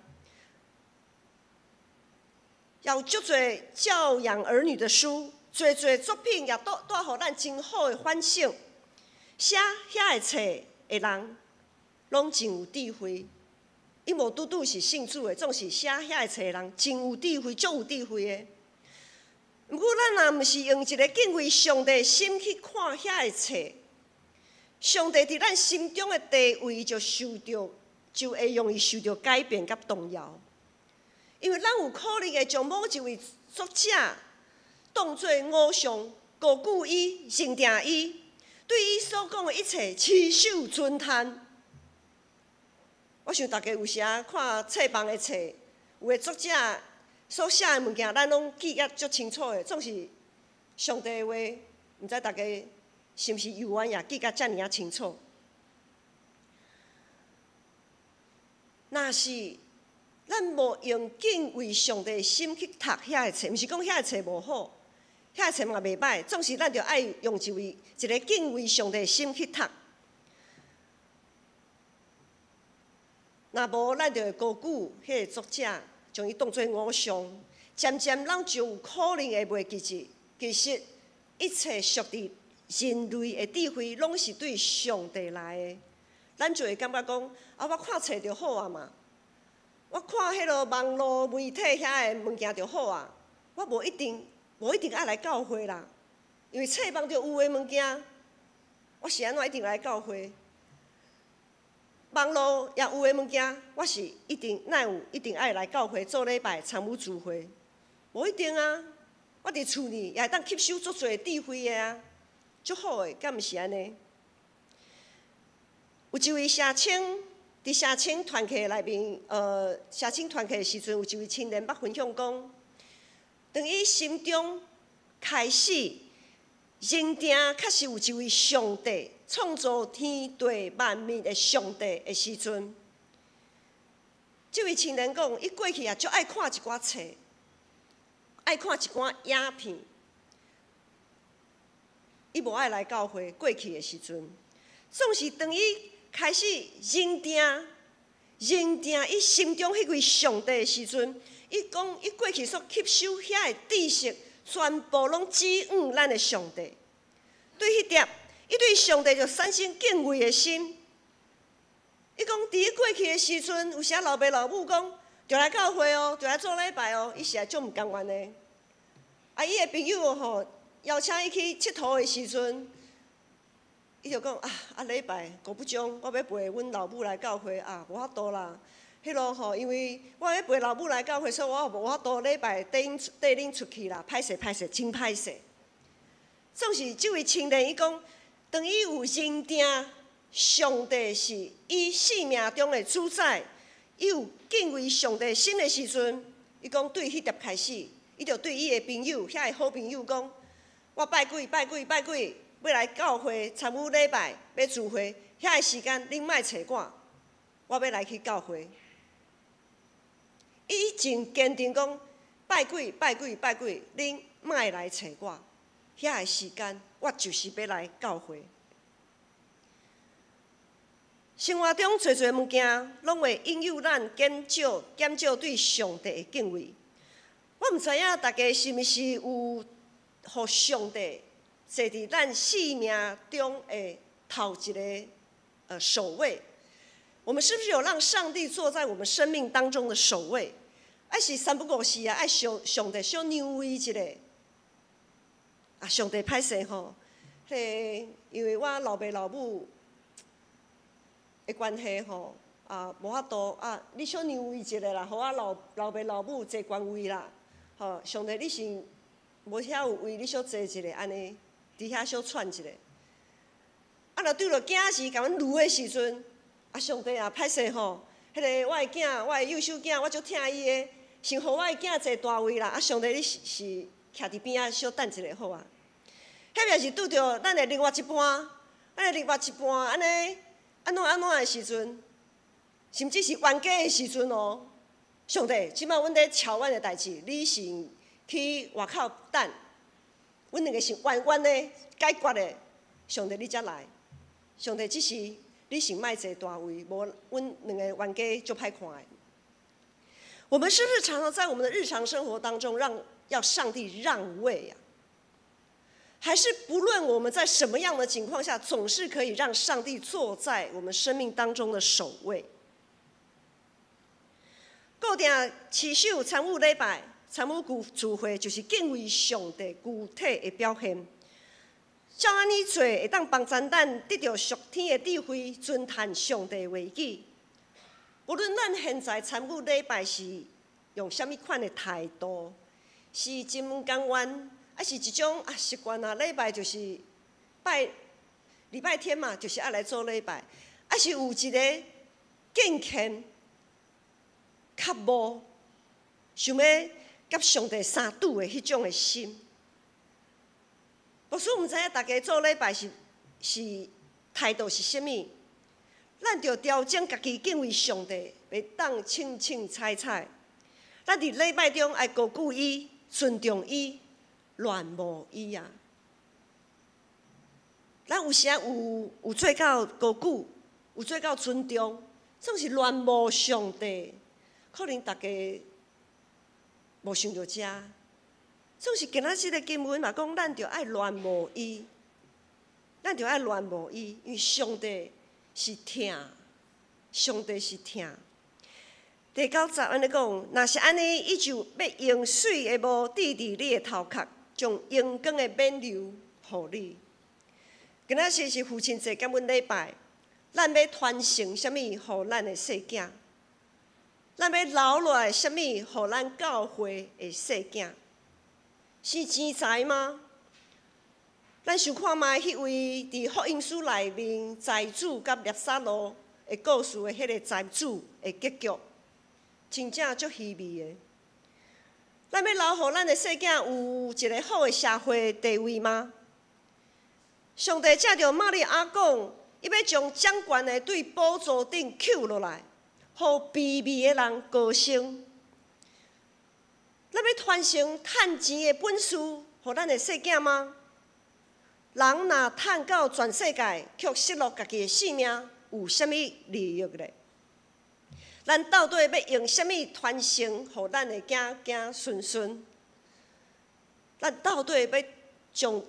也有足济教养儿女的书，济济作品也带带予咱真好的反省。写遐个册的人，拢真有智慧。伊无拄拄是信主的，总是写遐个册的人真有智慧，足有智慧的。毋过，咱若毋是用一个敬畏上帝的心去看遐个册，上帝伫咱心中的地位就受著，就会容易受著改变佮动摇。因为咱有可能会将某一位作者当做偶像，高举伊，认定伊，对伊所讲的一切持守尊叹。我想大家有时啊看册房的册，有的作者所写的物件，咱拢记得足清楚的，总是上帝的话，毋知大家是毋是犹原也记甲遮尔仔清楚。若是咱无用敬畏上帝的心去读遐个册，毋是讲遐个册无好，遐个册嘛袂歹，总是咱著爱用一个敬畏上帝的心去读。若无，咱就会高举彼个作者，将伊当做偶像，渐渐咱就有可能会袂记住，其实一切属伫人类的智慧，拢是对上帝来的。咱就会感觉讲，啊，我看册就好啊嘛，我看彼个网路媒体遐个物件就好啊，我无一定爱来教会啦，因为册房就有的物件，我是按怎一定来教会？网路也有的物件，我是一定哪有一定爱来教会做礼拜参与聚会？无一定啊，我伫厝里也会当吸收足济智慧的啊，足好的，敢毋是按呢？有一位社青，伫社青团契内面，社青团契的时阵，有一位青年捌分享讲，当伊心中开始认定确实有一位上帝创造天地万物的上帝的时阵，这位青年讲，伊过去也足爱看一寡册，爱看一寡影片，伊无爱来教会。过去的时阵，总是当伊开始认定、认定伊心中彼位上帝的时阵，伊讲伊过去所吸收遐的知识，全部拢指向咱的上帝。对彼点，伊对上帝就产生敬畏的心。伊讲，伫伊过去的时阵，有时老爸老母讲，著来教会哦，著来做礼拜哦，伊实在足毋甘愿的。啊，伊的朋友吼邀请伊去𨑨迌的时阵，伊就讲啊啊礼拜五不钟，我欲陪阮老母来教会啊，无法度啦。彼落吼，因为我欲陪老母来教会，所以我无法度礼拜缀𪜶缀恁出去啦，歹势歹势，真歹势。总是这位青年，伊讲，当伊有认定上帝是伊生命中的主宰，伊有敬畏上帝心的时阵，伊讲对彼粒开始，伊就对伊的朋友，遐个好朋友讲，我拜几拜几拜几，欲来教会参与礼拜，欲聚会，遐个时间恁莫揣我，我欲来去教会。伊真坚定讲，拜几拜几拜几，恁莫来揣我，遐个时间我就是欲来教会。生活中济济物件，拢会引诱咱减少减少对上帝的敬畏。我毋知影大家是毋是有予上帝坐伫咱生命中的头一个首位？我们是不是有让上帝坐在我们生命当中的首位？还是三不五时啊，爱上上帝小让位一下？啊，上帝歹势吼，彼个因为我老爸老母的关系吼，啊，无法度啊，你小让位一下啦，予我老老爸老母坐悬位啦，吼，上帝你是无遐有位，你小坐一下按呢，伫遐小喘一下。啊，若拄著囝儿共阮攄的时阵，啊，上帝啊，歹势吼，彼个我的囝，我的幼小囝，我足疼伊的，先予我的囝坐大位啦。啊，上帝你是是徛伫边仔小等一下好啊。彼也是拄著咱的另外一半，咱的另外一半按呢，按怎按怎的时阵，甚至是冤家的时阵哦。上帝，这摆阮咧吵阮的代志，你先去外口等，阮两个是冤冤的解决的。上帝，你才来。上帝，这时你先莫坐大位，无阮两个冤家足歹看的。我们是不是常常在我们的日常生活当中让要上帝让位呀？还是不论我们在什么样的情况下，总是可以让上帝坐在我们生命当中的首位？固定持守参与礼拜、参与聚聚会，就是敬畏上帝具体的表现。照按呢做，会当帮助咱得著属天的智慧，尊叹上帝话语。无论咱现在参与礼拜是用啥物款的态度，是真毋甘愿，抑是一种啊习惯啊，礼拜就是拜礼拜天嘛，就是爱来做礼拜，抑是有一个敬虔、渴慕、想欲佮上帝相拄的彼种的心。牧师毋知影大家做礼拜是是态度是啥物，咱著调整家己敬畏上帝，袂当凊凊彩彩。咱伫礼拜中爱高举伊，尊重伊，恋慕伊啊。咱有时有有做到高举，有做到尊重，总是恋慕上帝，可能大家无想著遮。总是今仔这个经文嘛讲，咱著爱恋慕伊，咱著爱恋慕伊，因为上帝是疼，上帝是疼。第九节按呢讲，若是按呢，伊就欲用媠的帽戴伫你的头壳，将荣光的冕旒予你。今仔日是父亲节感恩礼拜，咱欲传承啥物予咱的细囝？咱欲留落来啥物予咱教会的细囝？是钱财吗？咱想看覓彼位佇福音書內面財主佮拉撒路的故事的彼个財主的結局，真正足稀微的。咱欲留予咱的細囝有一个好的社會地位嗎？上帝藉著瑪利亞講，伊欲將掌權的對寶座頂抾落來，予卑微的人高升。咱欲傳承趁錢的本事，予咱的細囝嗎？人若趁到全世界，卻失落家己的性命，有啥物利益咧？咱到底欲用啥物傳承予咱的囝囝孫孫？咱到底欲將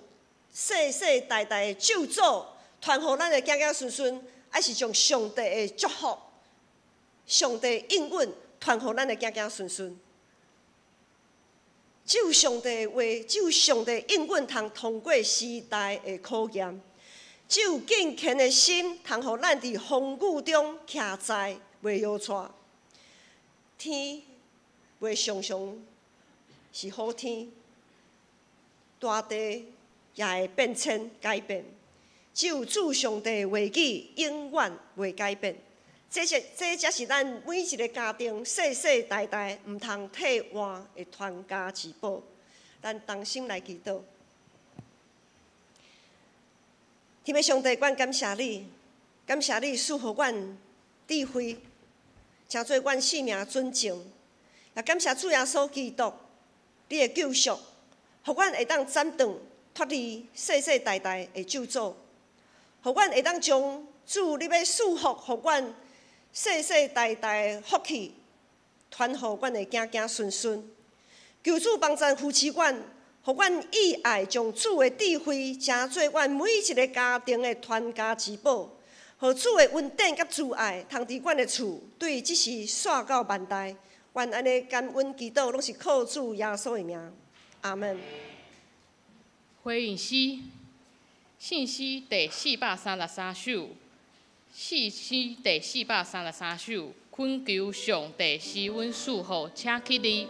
世世代代的咒詛傳予咱的囝囝孫孫，抑是將上帝的祝福、上帝應允傳予咱的囝囝孫孫？只有上帝的話，只有上帝應允，通通過時代的考驗；只有敬虔的心，通予咱佇風雨中徛在袂搖掣。天袂常常是好天，大地也會變遷改變。只有主上帝的話語永遠袂改變。這才是咱每一个家庭世世代代毋通替換的傳家之寶。咱同心來祈禱。天父上帝，阮感謝你，感謝你賜予阮智慧，成做阮性命準繩。也感謝主耶穌基督，你的救贖，予阮會當斬斷脫離世世代代的咒詛，予阮會當將主你欲賜福予阮世世代代的福氣，傳予阮的囝囝孫孫。求主幫贊扶持阮，予阮意愛將主的智慧，成做阮每一个家庭的傳家之寶。予主的恩典佮慈愛，通佇阮的厝，對這時紲到萬代。阮按呢感恩祈禱，攏是靠主耶穌的名。阿門。回應詩，聖詩第433首，聖詩第433首，懇求上帝施阮賜福，請起立。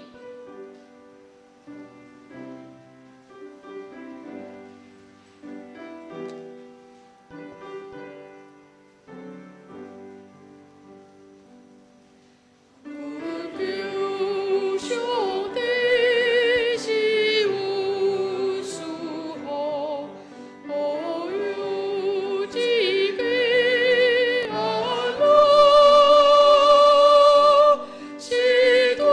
是大。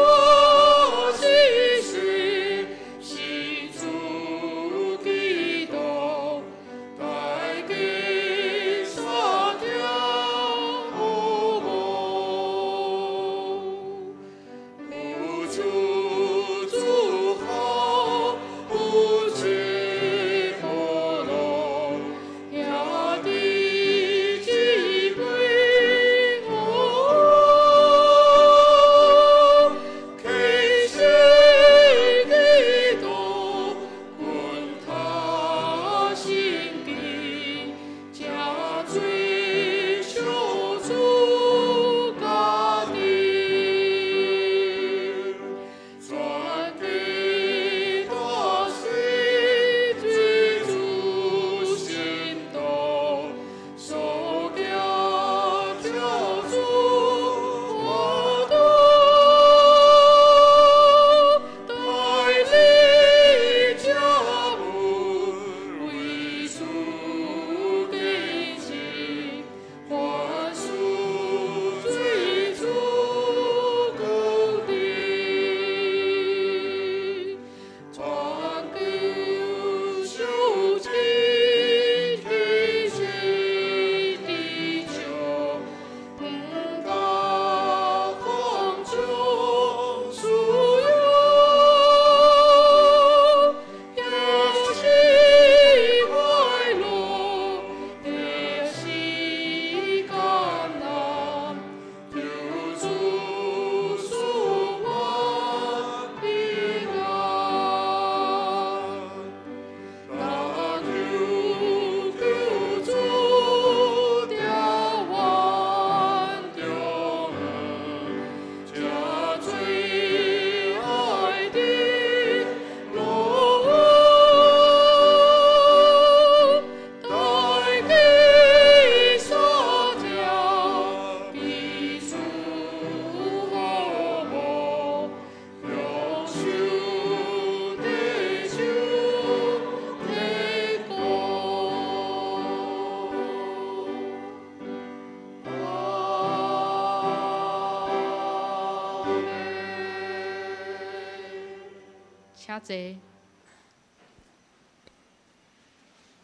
請坐。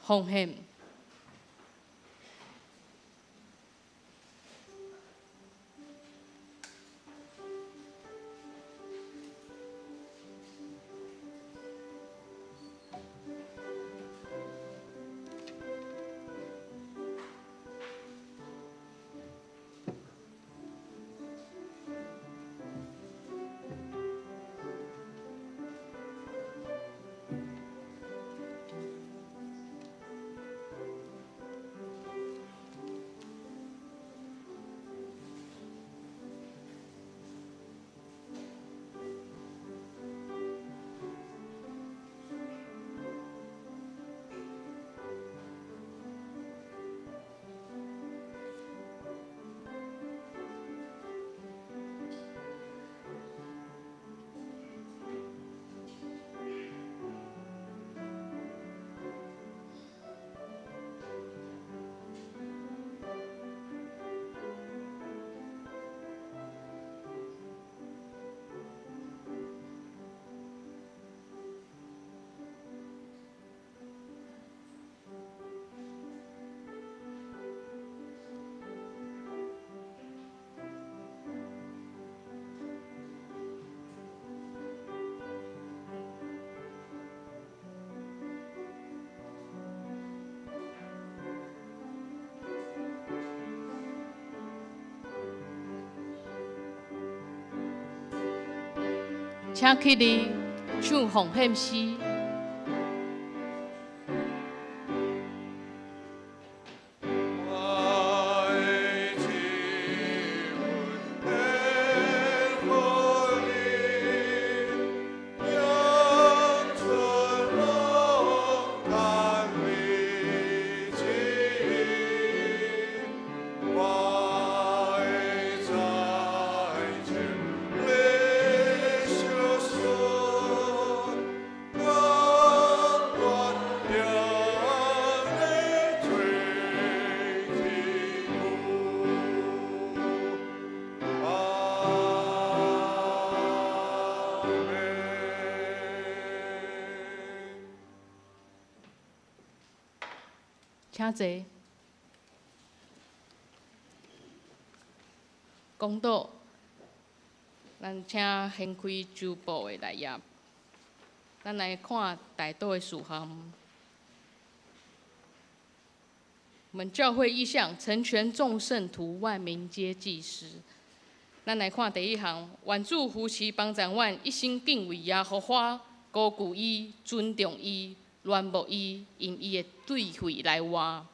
奉獻。請起立，唱奉獻詩。請坐。講道，咱請掀開周報的內頁，咱來看代禱的事項。我們教會異象，成全眾聖徒，萬民皆祭司。咱來看第一項，願主扶持幫助阮，一心敬畏耶和華，高舉伊，尊重伊。戀慕伊，用伊的智慧來活。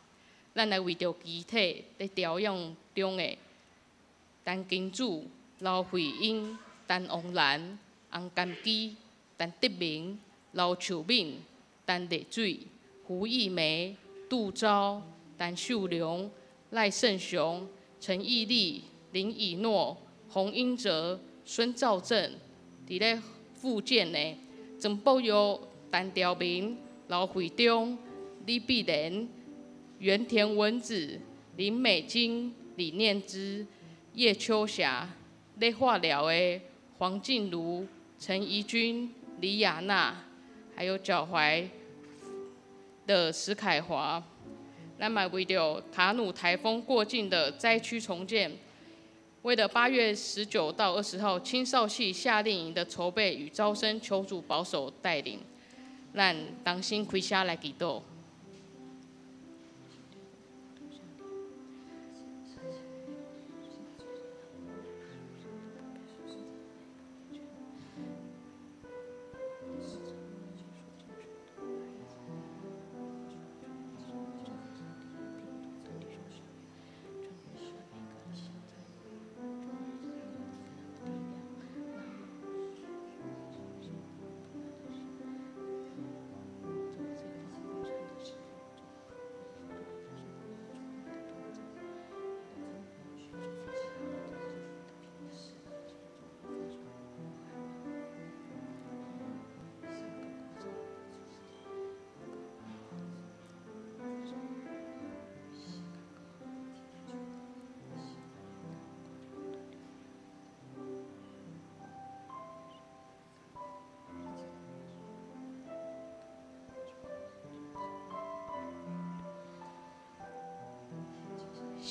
咱來為著肢體佇調養中的陳金柱、劉慧英、陳王蘭、洪甘基、陳德明、劉秀敏、陳麗水、胡玉梅、杜昭、陳秀龍、賴勝雄、陳義立、林以諾、洪英哲、孫兆正，佇咧復健的曾寶玉、陳兆明。劉惠中、李碧蓮、原田文子、林美金、李念之、葉秋霞、咧化療的黃靜茹、陳怡君、李亞娜，還有腳踝的石凱華。咱嘛為著卡努颱風過境的災區重建，為了8月19到20號青少系夏令營的籌備與招生，求主保守帶領。咱同心開聲來祈禱。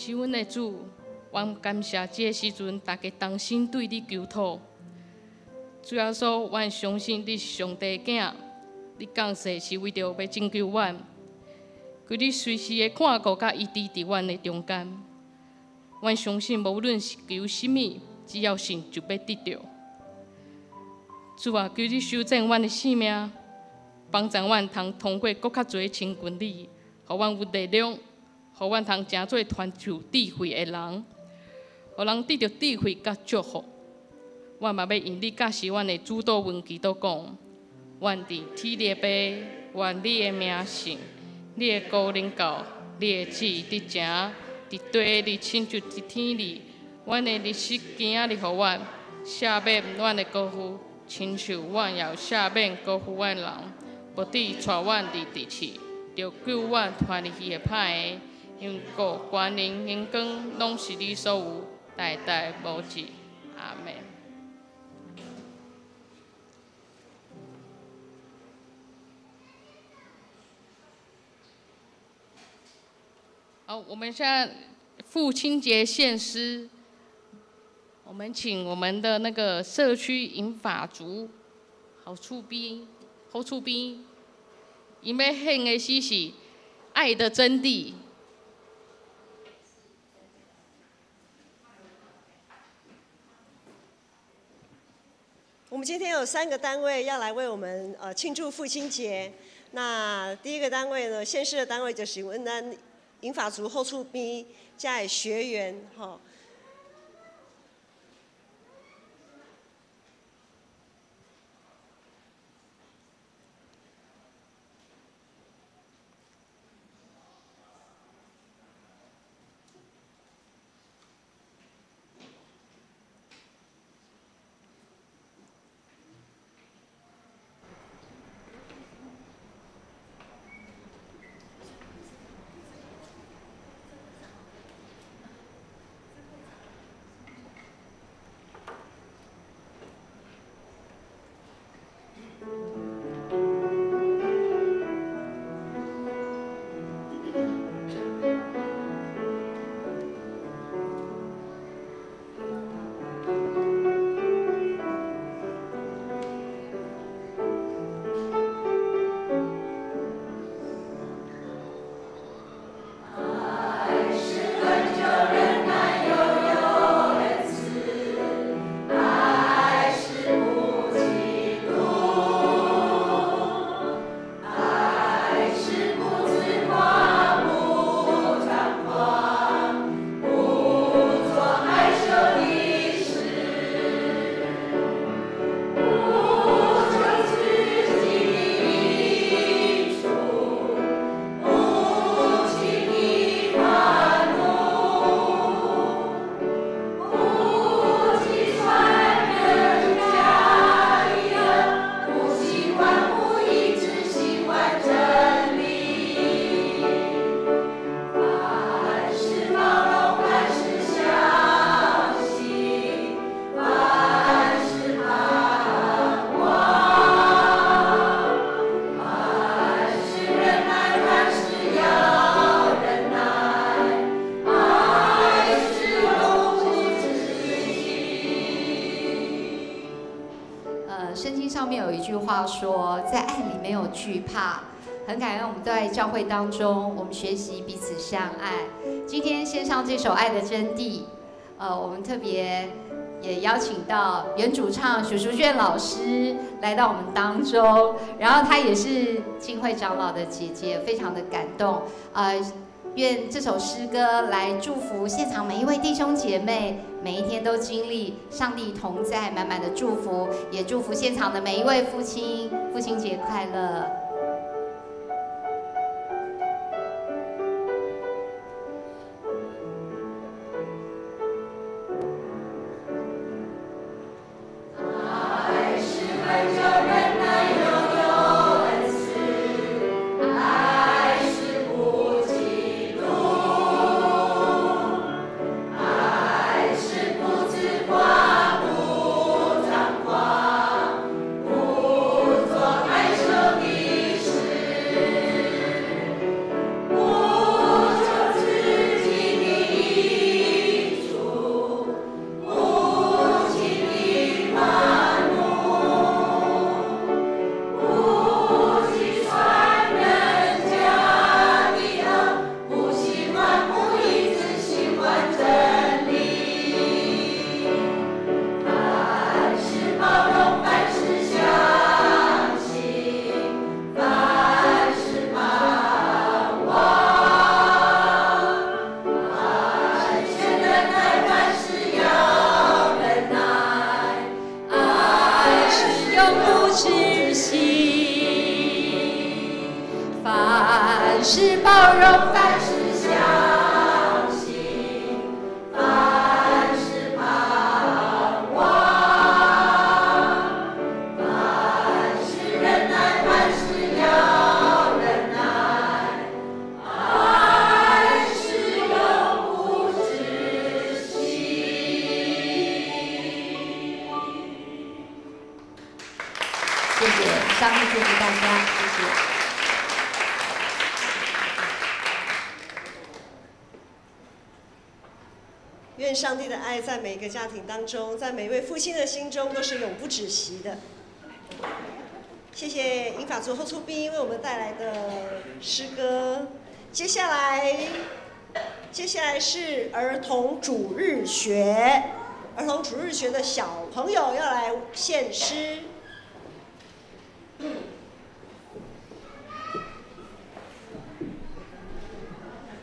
是阮的主，阮感谢这个时阵，大家同心对你求讨。主耶稣，阮相信你是上帝的囝，你降世是为著欲拯救阮。求你随时的看顾佮医治伫阮的中间。阮相信，无论是求啥物，只要信就欲得著。主啊，求你修正阮的性命，帮助阮通通过阁较济亲近你，予阮有力量，予阮通成做传授智慧的人，予人得著智慧佮祝福。我嘛欲用你教示阮的主祷文祈祷讲：愿伫天的父，愿你的名圣，你的国临到，你的旨意得成，伫地里亲像伫天里。阮的日食今仔日予阮，赦免阮的过犯，亲像阮也有赦免过犯阮人，无致带阮入敌试，著救阮脱离彼个歹的。因为国、权能、荣光，拢是你所有，代代无止。阿们。好，我们现在父亲节献诗，我们请我们的那个社区银发族郝厝边，郝厝边，𪜶欲献的诗是《爱的真谛》。我们今天有3个单位要来为我们庆祝父亲节。那第一个单位呢，献诗的单位就是阮咱银发族后厝边遮的学员吼。话说，在爱里没有惧怕。很感恩我们在教会当中，我们学习彼此相爱。今天献上这首《爱的真谛》，我们特别也邀请到原主唱许淑娟老师来到我们当中，然后她也是金慧长老的姐姐，非常的感动。愿这首诗歌来祝福现场每一位弟兄姐妹，每一天都经历上帝同在，满满的祝福，也祝福现场的每一位父亲，父亲节快乐。不做害羞的。愿上帝的爱在每个家庭当中，在每一位父亲的心中都是永不止息的。谢谢银发族后出兵为我们带来的诗歌。接下来是儿童主日学，儿童主日学的小朋友要来献诗。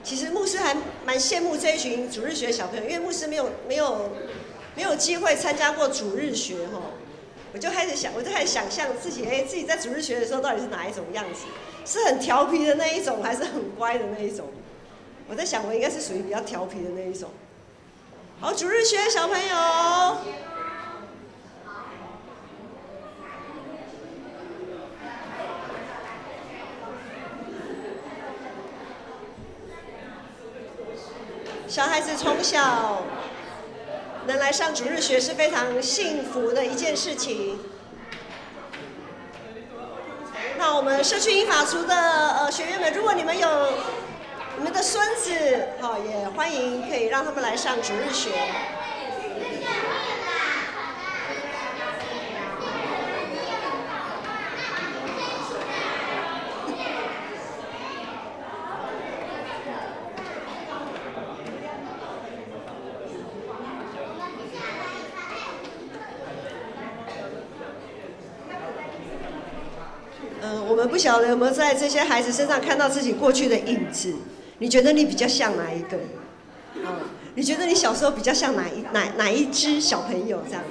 其实牧师还蛮羡慕这一群主日学小朋友，因为牧师没有机会参加过主日学吼，我就开始想，我就开始想象自己，哎，自己在主日学的时候到底是哪一种样子？是很调皮的那一种，还是很乖的那一种？我在想，我应该是属于比较调皮的那一种。好，主日学小朋友。小孩子从小能来上主日学是非常幸福的一件事情。那我们社区银发族的学员们，如果你们有你们的孙子，好，也欢迎可以让他们来上主日学。我们不晓得有没有在这些孩子身上看到自己过去的影子？你觉得你比较像哪一个？啊，你觉得你小时候比较像哪一只小朋友这样？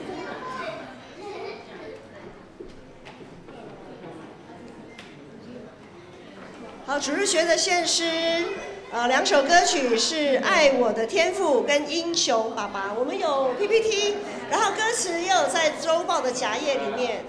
好，主日学的献诗，两首歌曲是《爱我的天父》跟《英雄爸爸》，我们有 PPT，然后歌词也有在周报的夹页里面。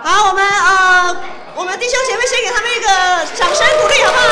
好，我们弟兄姐妹先给他们一个掌声鼓励，好不好？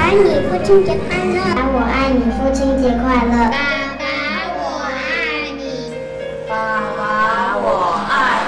爱你，父亲节快乐！我爱你，父亲节快乐！爸爸我爱你，爸爸我爱你。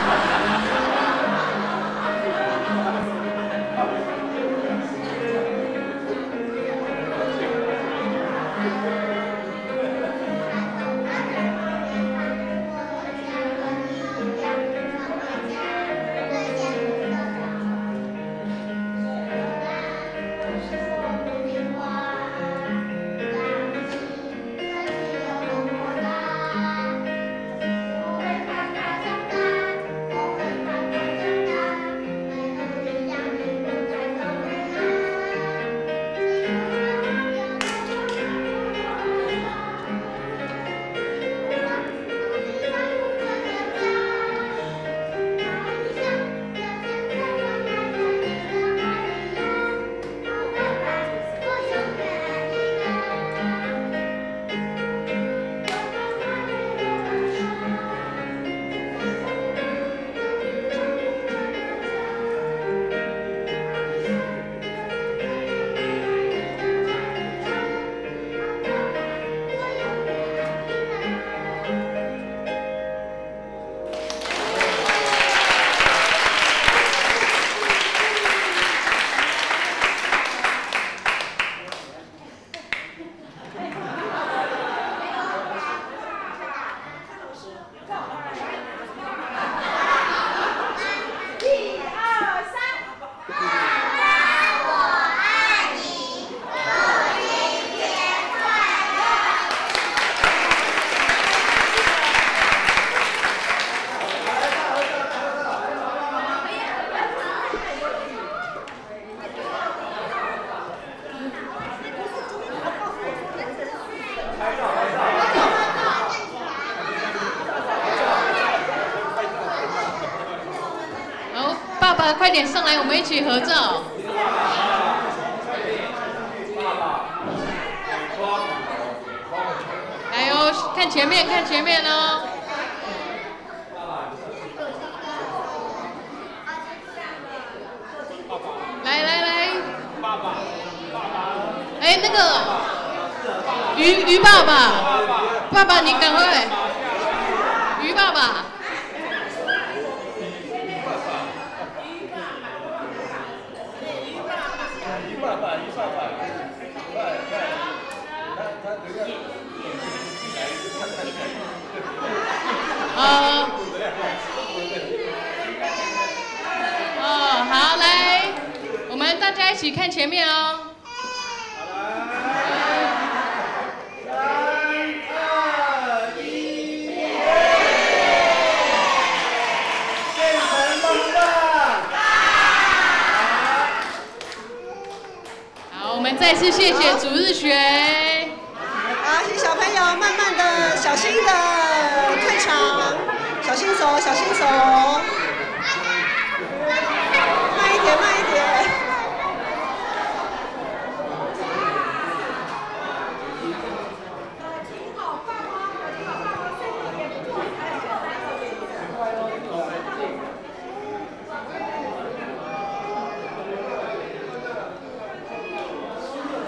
快点上来，我们一起合照。来哦，看前面，看前面哦。来来来，哎，那个鱼爸爸，爸爸你赶快，鱼爸爸。好，来，我们大家一起看前面哦。3、2、1，变成棒棒。好，我们再次谢谢主日学。好，请小朋友慢慢的、小心的退场，小心走，小心走。慢一点，慢一点。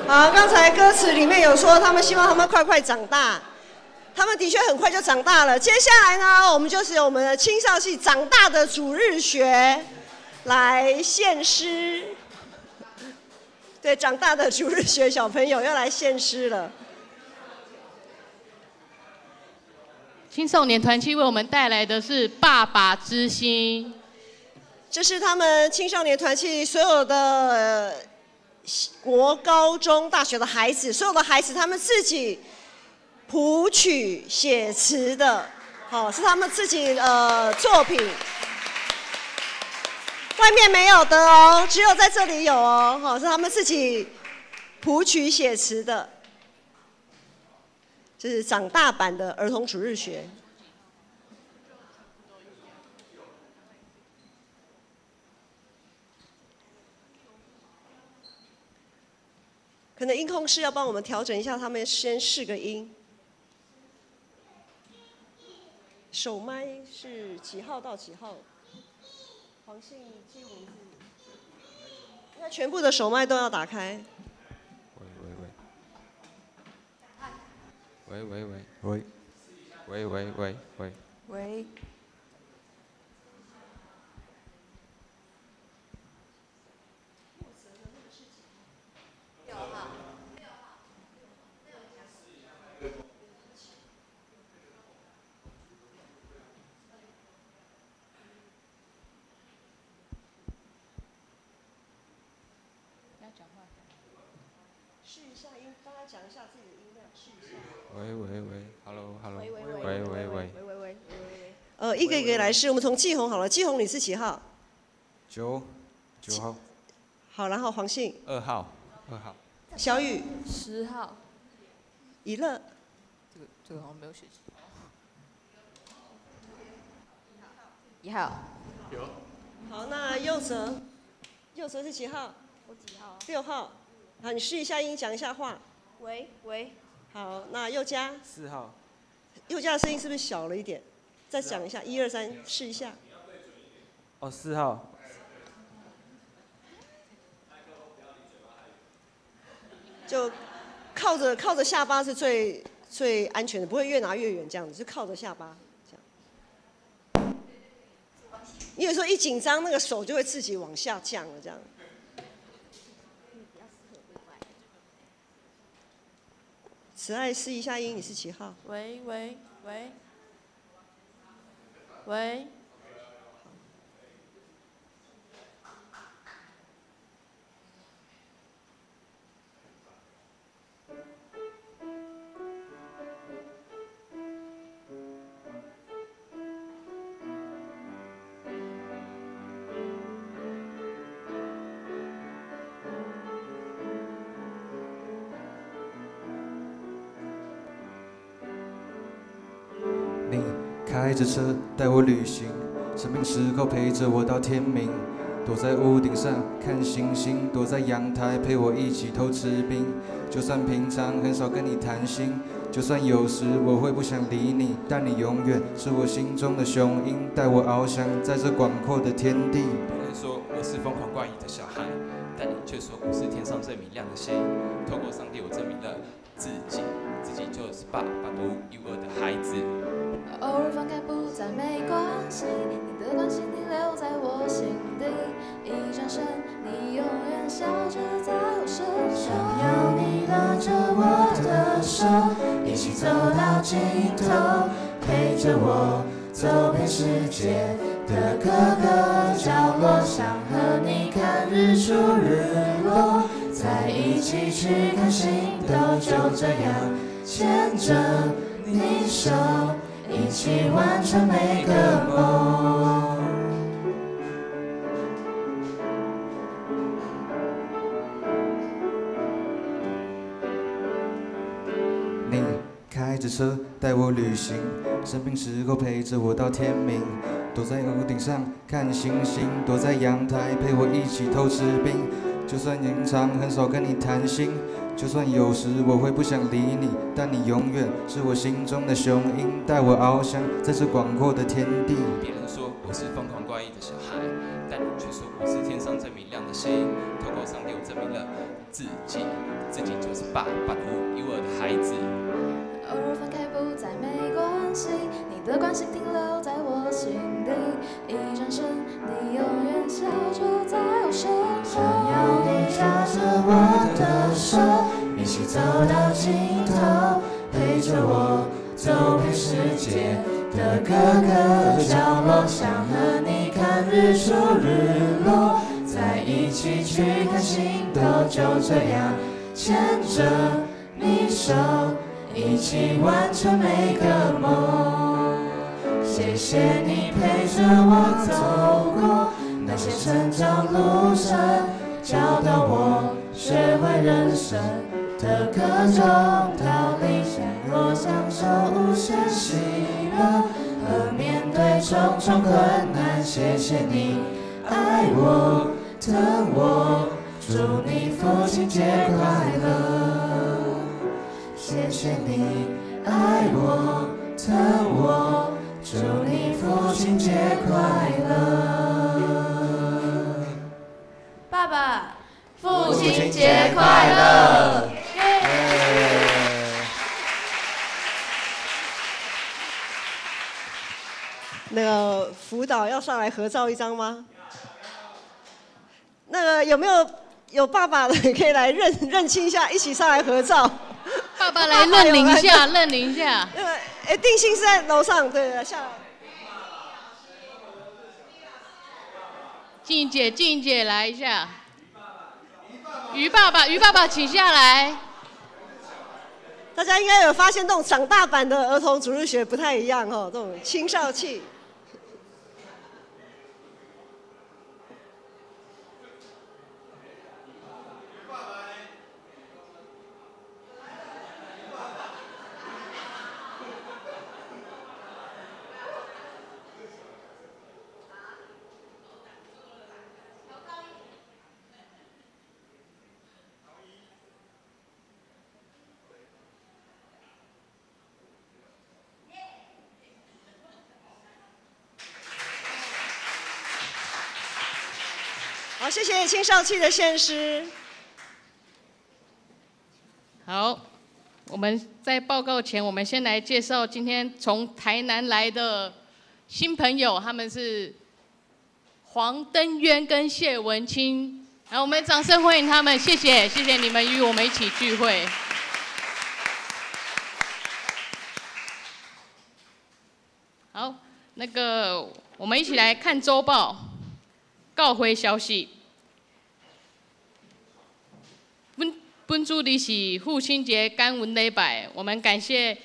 好，刚才歌词里面有说，他们希望他们快快长大，他们的确很快就长大了。接下来呢，我们就是由我们的青少系长大的主日学来献诗。对，长大的主日学小朋友要来献诗了。青少年团契为我们带来的是《爸爸之心》，这是他们青少年团契所有的国高中、大学的孩子，所有的孩子他们自己谱曲写词的，好，是他们自己作品，外面没有的哦，只有在这里有哦，好，是他们自己谱曲写词的，这是长大版的儿童主日学。可能音控师要帮我们调整一下，他们先试个音。手麦是几号到几号？黄信记名字。那全部的手麦都要打开。喂喂喂喂喂喂喂喂。喂。试一下音，大家讲一下自己的音量，试一下。喂喂喂，Hello Hello，喂喂喂喂喂喂。一个一个来试，我们从季红好了。季红，你是几号？九号。好，然后黄信。 2号，2号。小雨。 10号。以乐。这个好像没有写。1号。有。好，那佑哲，佑哲是几号？我几号？6号。好，你试一下音，讲一下话。喂喂。好，那佑嘉。 4号。佑嘉的声音是不是小了一点？再讲一下，1、2、3，试一下。哦，4号。就靠着下巴是最最安全的，不会越拿越远这样子，就靠着下巴这样。你有时候一紧张，那个手就会自己往下降了这样。慈爱试一下音，你是几号？喂喂喂喂。开着车带我旅行，生病时候陪着我到天明，躲在屋顶上看星星，躲在阳台陪我一起偷吃冰。就算平常很少跟你谈心，就算有时我会不想理你，但你永远是我心中的雄鹰，带我翱翔在这广阔的天地。别人说我是疯狂怪异的小孩，但你却说我是天上最明亮的星。透过上帝，我证明了自己，自己就是爸爸独一无二的孩子。偶尔放开不再没关系，你的关心停留在我心底。一转身，你永远笑着在我身后。想要你拉着我的手，一起走到尽头，陪着我走遍世界的各个角落。想和你看日出日落，再一起去看星斗，就这样牵着你手。一起完成每个梦。你开着车带我旅行，生病时候陪着我到天明，躲在屋顶上看星星，躲在阳台陪我一起偷吃冰。就算平常很少跟你谈心，就算有时我会不想理你，但你永远是我心中的雄鹰，带我翱翔在这广阔的天地。别人说我是疯狂怪异的小孩，但你却说我是天上最明亮的星。透过上帝，我证明了自己，自己就是爸爸独一无二的孩子。偶尔分开不再没关系，你的关心停留在我心底。一转身，你永远笑着在我身后。想要你拉着我的手，一起走到尽头，陪着我走遍世界的各个角落。想和你看日出日落，再一起去看星斗，就这样牵着你手。一起完成每个梦，谢谢你陪着我走过那些成长路程，教导我学会人生的各种道理。若享受无限喜乐和面对重重困难，谢谢你爱我疼我，祝你父亲节快乐。谢谢你爱我疼我，祝你父亲节快乐。爸爸，父亲节快乐！那个辅导要上来合照一张吗？那个有没有有爸爸的可以来认认亲一下，一起上来合照。爸爸来认领一下，认领一下。那个，哎，定心是在楼上，对对，下来。静姐，静姐来一下。于爸爸，于爸爸，请下来。大家应该有发现，这种长大版的儿童主日学不太一样哦，这种青少气。好，谢谢青少气的献诗。好，我们在报告前，我们先来介绍今天从台南来的新朋友，他们是黄登渊跟谢文清。来，我们掌声欢迎他们，谢谢，谢谢你们与我们一起聚会。好，那个我们一起来看周报。教会消息，本主日是父亲节感恩礼拜，我们感谢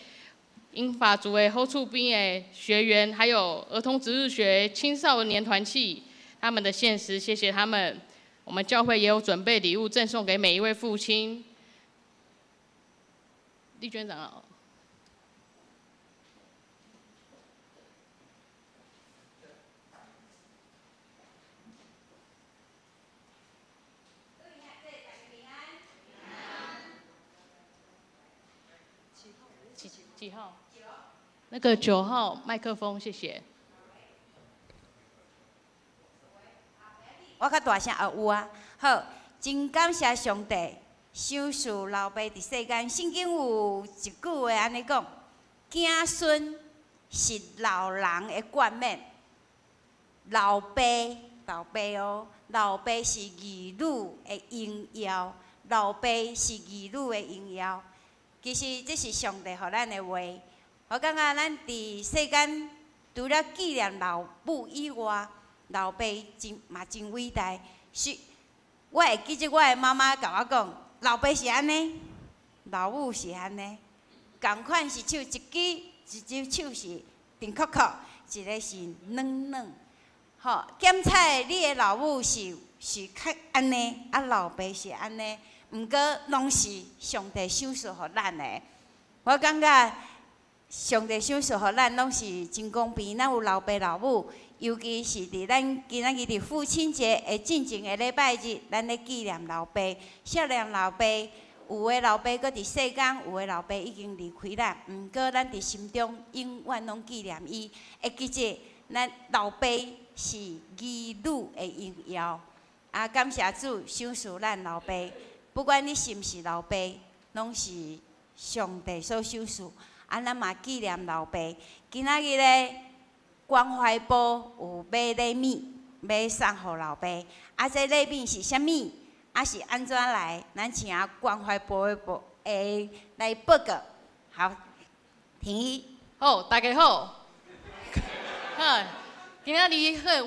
英法族的好厝边的学员，还有儿童值日学、青少年团契他们的献食，谢谢他们。我们教会也有准备礼物赠送给每一位父亲。丽娟长老。几号？那个9号麦克风，谢谢。我较大声也有啊。好，真感谢上帝，赏赐老爸伫世间。圣经有一句话按呢讲：子孙是老人的冠冕，老爸，老爸哦，老爸是儿女的荣耀，老爸是儿女的荣耀。其实这是上帝予咱的话，我感觉咱伫世间除了纪念老母以外，老爸真嘛真伟大。是，我会记得我的妈妈共我讲，老爸是按呢，老母是按呢，仝款是手一支，一只手是甜扣扣，一个是软软。吼，检测你的老母是较按呢，啊老爸是按呢。毋过，拢是上帝赏赐予咱的。我感觉上帝赏赐予咱，拢是真公平。咱有老爸老母，尤其是伫咱今仔日伫父亲节的进前的礼拜日，咱咧纪念老爸，孝念老爸。有的老爸阁伫世间，有的老爸已经离开咱。毋过，咱伫心中永远拢纪念伊。会记得，咱老爸是儿女的荣耀。啊，感谢主赏赐咱老爸。不管你是毋是老爸，拢是上帝所赏赐。啊，咱嘛纪念老爸。今仔日咧，关怀部有买礼物，欲送予老爸。啊，这礼物是啥物？啊，是按怎来？咱请关怀部的部来报告。好，婷宜。好，大家好。好，今仔日好，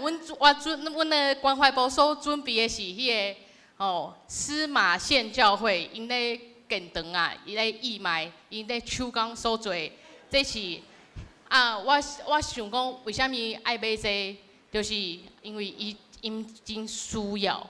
阮的关怀部所准备的是彼个。哦，司马县教会𪜶咧建堂啊，伊咧义卖，𪜶咧手工所做，这是啊，我想讲，为啥物爱买这个，就是因为𪜶真需要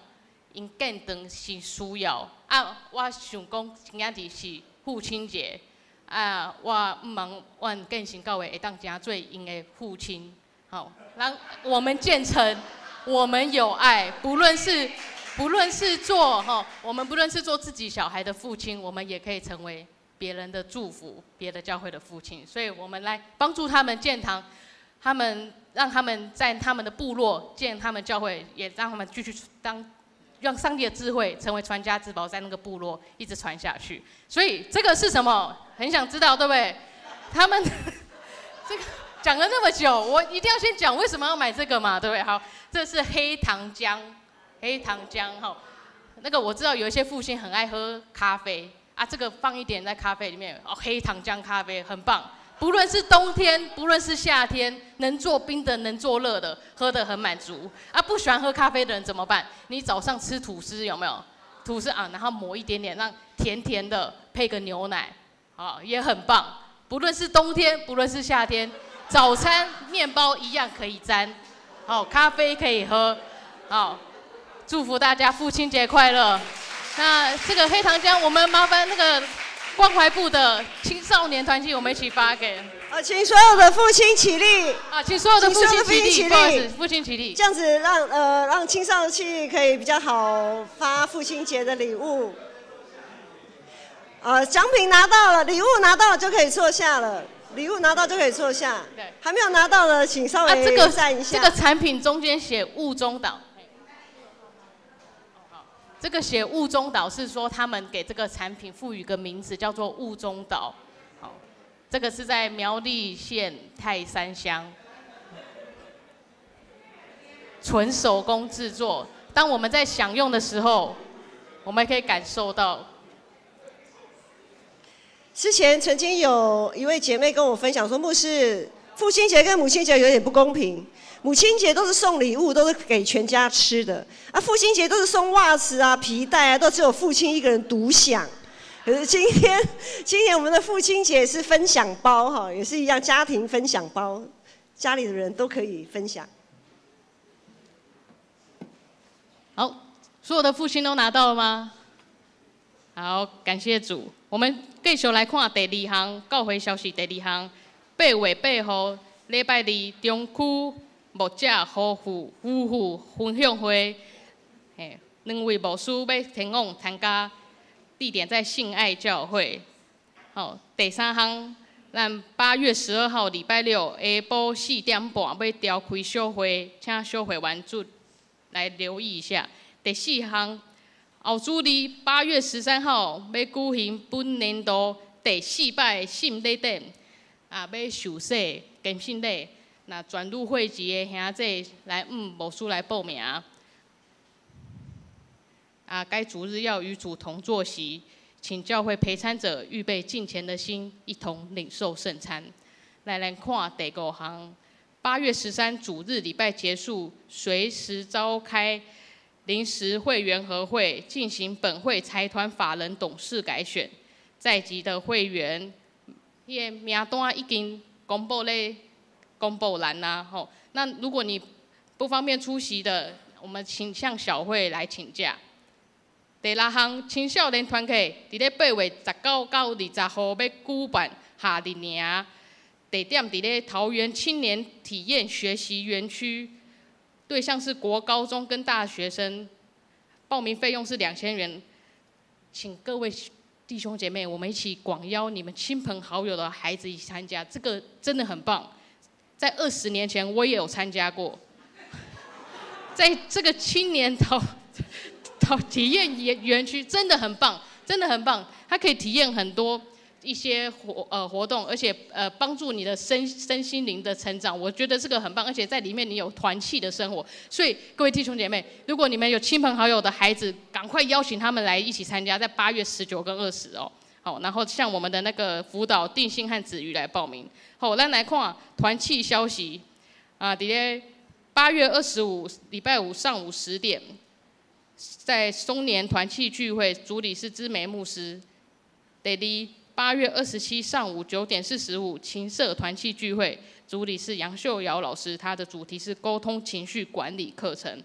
，𪜶建堂是需要啊。我想讲，今仔日是父亲节啊，我毋茫阮建成教会会当成做𪜶的父亲，吼，让我们建成，我们有爱，不论是做哈，我们不论是做自己小孩的父亲，我们也可以成为别人的祝福，别的教会的父亲。所以，我们来帮助他们建堂，他们让他们在他们的部落建他们教会，也让他们继续当，让上帝的智慧成为传家之宝，在那个部落一直传下去。所以，这个是什么？很想知道，对不对？他们这个讲讲了那么久，我一定要先讲为什么要买这个嘛，对不对？好，这是黑糖浆，黑糖浆哈。那个我知道有一些父亲很爱喝咖啡啊，这个放一点在咖啡里面哦，黑糖浆咖啡很棒。不论是冬天，不论是夏天，能做冰的，能做热的，喝得很满足。啊，不喜欢喝咖啡的人怎么办？你早上吃吐司有没有？吐司啊，然后抹一点点，让甜甜的，配个牛奶，好，也很棒。不论是冬天，不论是夏天，早餐面包一样可以沾，好，咖啡可以喝，好，祝福大家父亲节快乐。那这个黑糖浆，我们麻烦那个关怀部的青少年团契，我们一起发给。啊，请所有的父亲起立。啊，请所有的父亲起立，不好意思，父亲起立。这样子让青少年可以比较好发父亲节的礼物。奖品拿到了，礼物拿到了就可以坐下了。礼物拿到就可以坐下。对。还没有拿到的，请稍微站一下。这个产品中间写雾中岛。这个写雾中岛是说他们给这个产品赋予个名字叫做雾中岛。好，这个是在苗栗县泰山乡，纯手工制作。当我们在享用的时候，我们可以感受到。之前曾经有一位姐妹跟我分享说，牧师，父亲节跟母亲节有点不公平。母亲节都是送礼物，都是给全家吃的；啊，父亲节都是送袜子啊、皮带啊，都只有父亲一个人独享。可是今天我们的父亲节是分享包哈，也是一样，家庭分享包，家里的人都可以分享。好，所有的父亲都拿到了吗？好，感谢主。我们继续来看第二项教会消息。第二项，8月8号礼拜二，中区牧者夫妇分享会，嘿，两位牧师要前往参加，地点在信爱教会。好，第三项，咱8月12号礼拜六下晡4点半要召开小会，请小会员主来留意一下。第四项，后主日8月13号要举行本年度第4摆圣礼典，啊，要受洗、坚信礼。那转入会籍的兄弟来，牧师来报名。啊，该主日要与主同坐席，请教会陪餐者预备敬虔的心，一同领受圣餐。来看第五项，8月13主日礼拜结束，随时召开临时会员合会，进行本会财团法人董事改选。在籍的会员，彼个名单已经公布咧。公布栏呐，吼，那如果你不方便出席的，我们请向小会来请假。第六项，青少年团体伫咧8月19到20号要举办夏令营，地点伫咧桃园青年体验学习园区，对象是国高中跟大学生，报名费用是2000元，请各位弟兄姐妹，我们一起广邀你们亲朋好友的孩子一起参加，这个真的很棒。在20年前，我也有参加过，在这个青年体验园区真的很棒，真的很棒，它可以体验很多一些活动，而且帮助你的身心灵的成长，我觉得这个很棒，而且在里面你有团契的生活，所以各位弟兄姐妹，如果你们有亲朋好友的孩子，赶快邀请他们来一起参加，在8月19跟20哦。好，然后向我们的那个辅导定心和子瑜来报名。好，咱来看团契消息啊，伫咧8月25礼拜五上午10点，在松年团契聚会，主理是知梅牧师。第二，8月27上午9点45，琴社团契聚会，主理是杨秀瑶老师，他的主题是沟通情绪管理课程。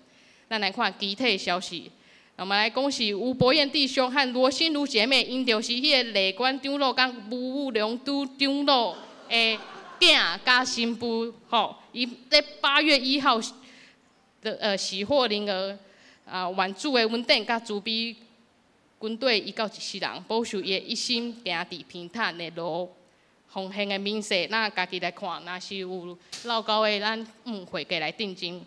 咱来看其他消息。我们来恭喜吴博彦弟兄和罗心如姐妹，𪜶就是彼个内关长老佮吴良都长老的囝佮新妇，吼，伊咧8月1号的喜获麟儿，啊，愿主的恩典佮慈悲军队伊到一世人，保守伊的一生行伫平坦的路。奉献的明细，咱家己来看，若是有落勾的，咱会计来定金。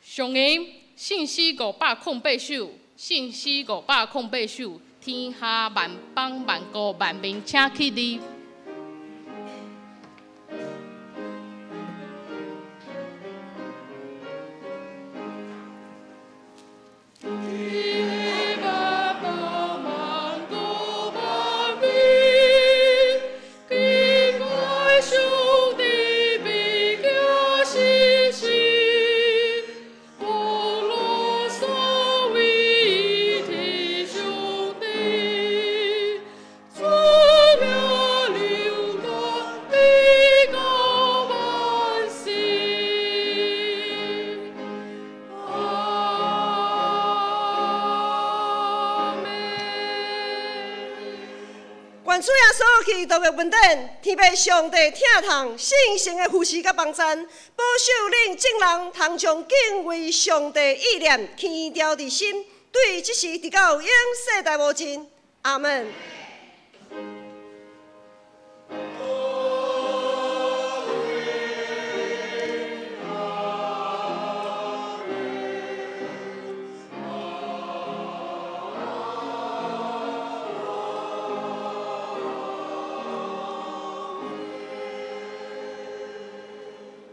上银信息508首，信息508首，天下万邦万国万民，请起立。去道德恩典，天父上帝疼痛圣神的扶持佮帮赞，保守恁众人通将敬畏上帝意念牵牢伫心，对这时直到永世代无尽。阿门。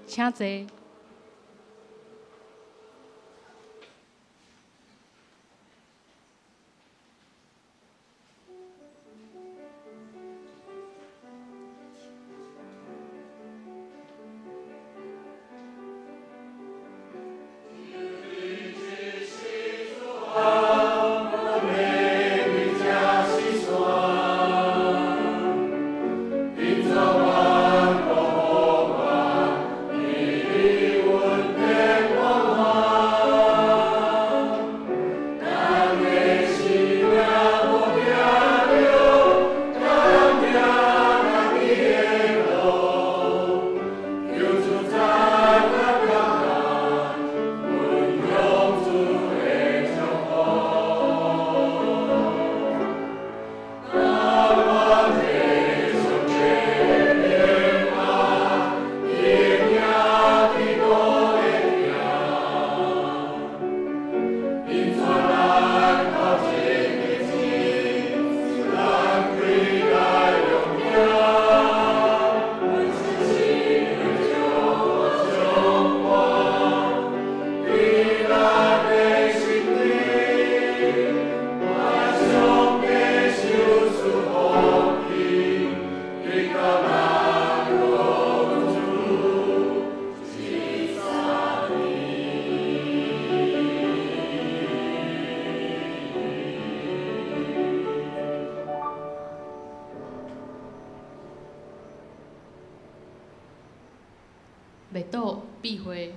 请坐。默祷闭会。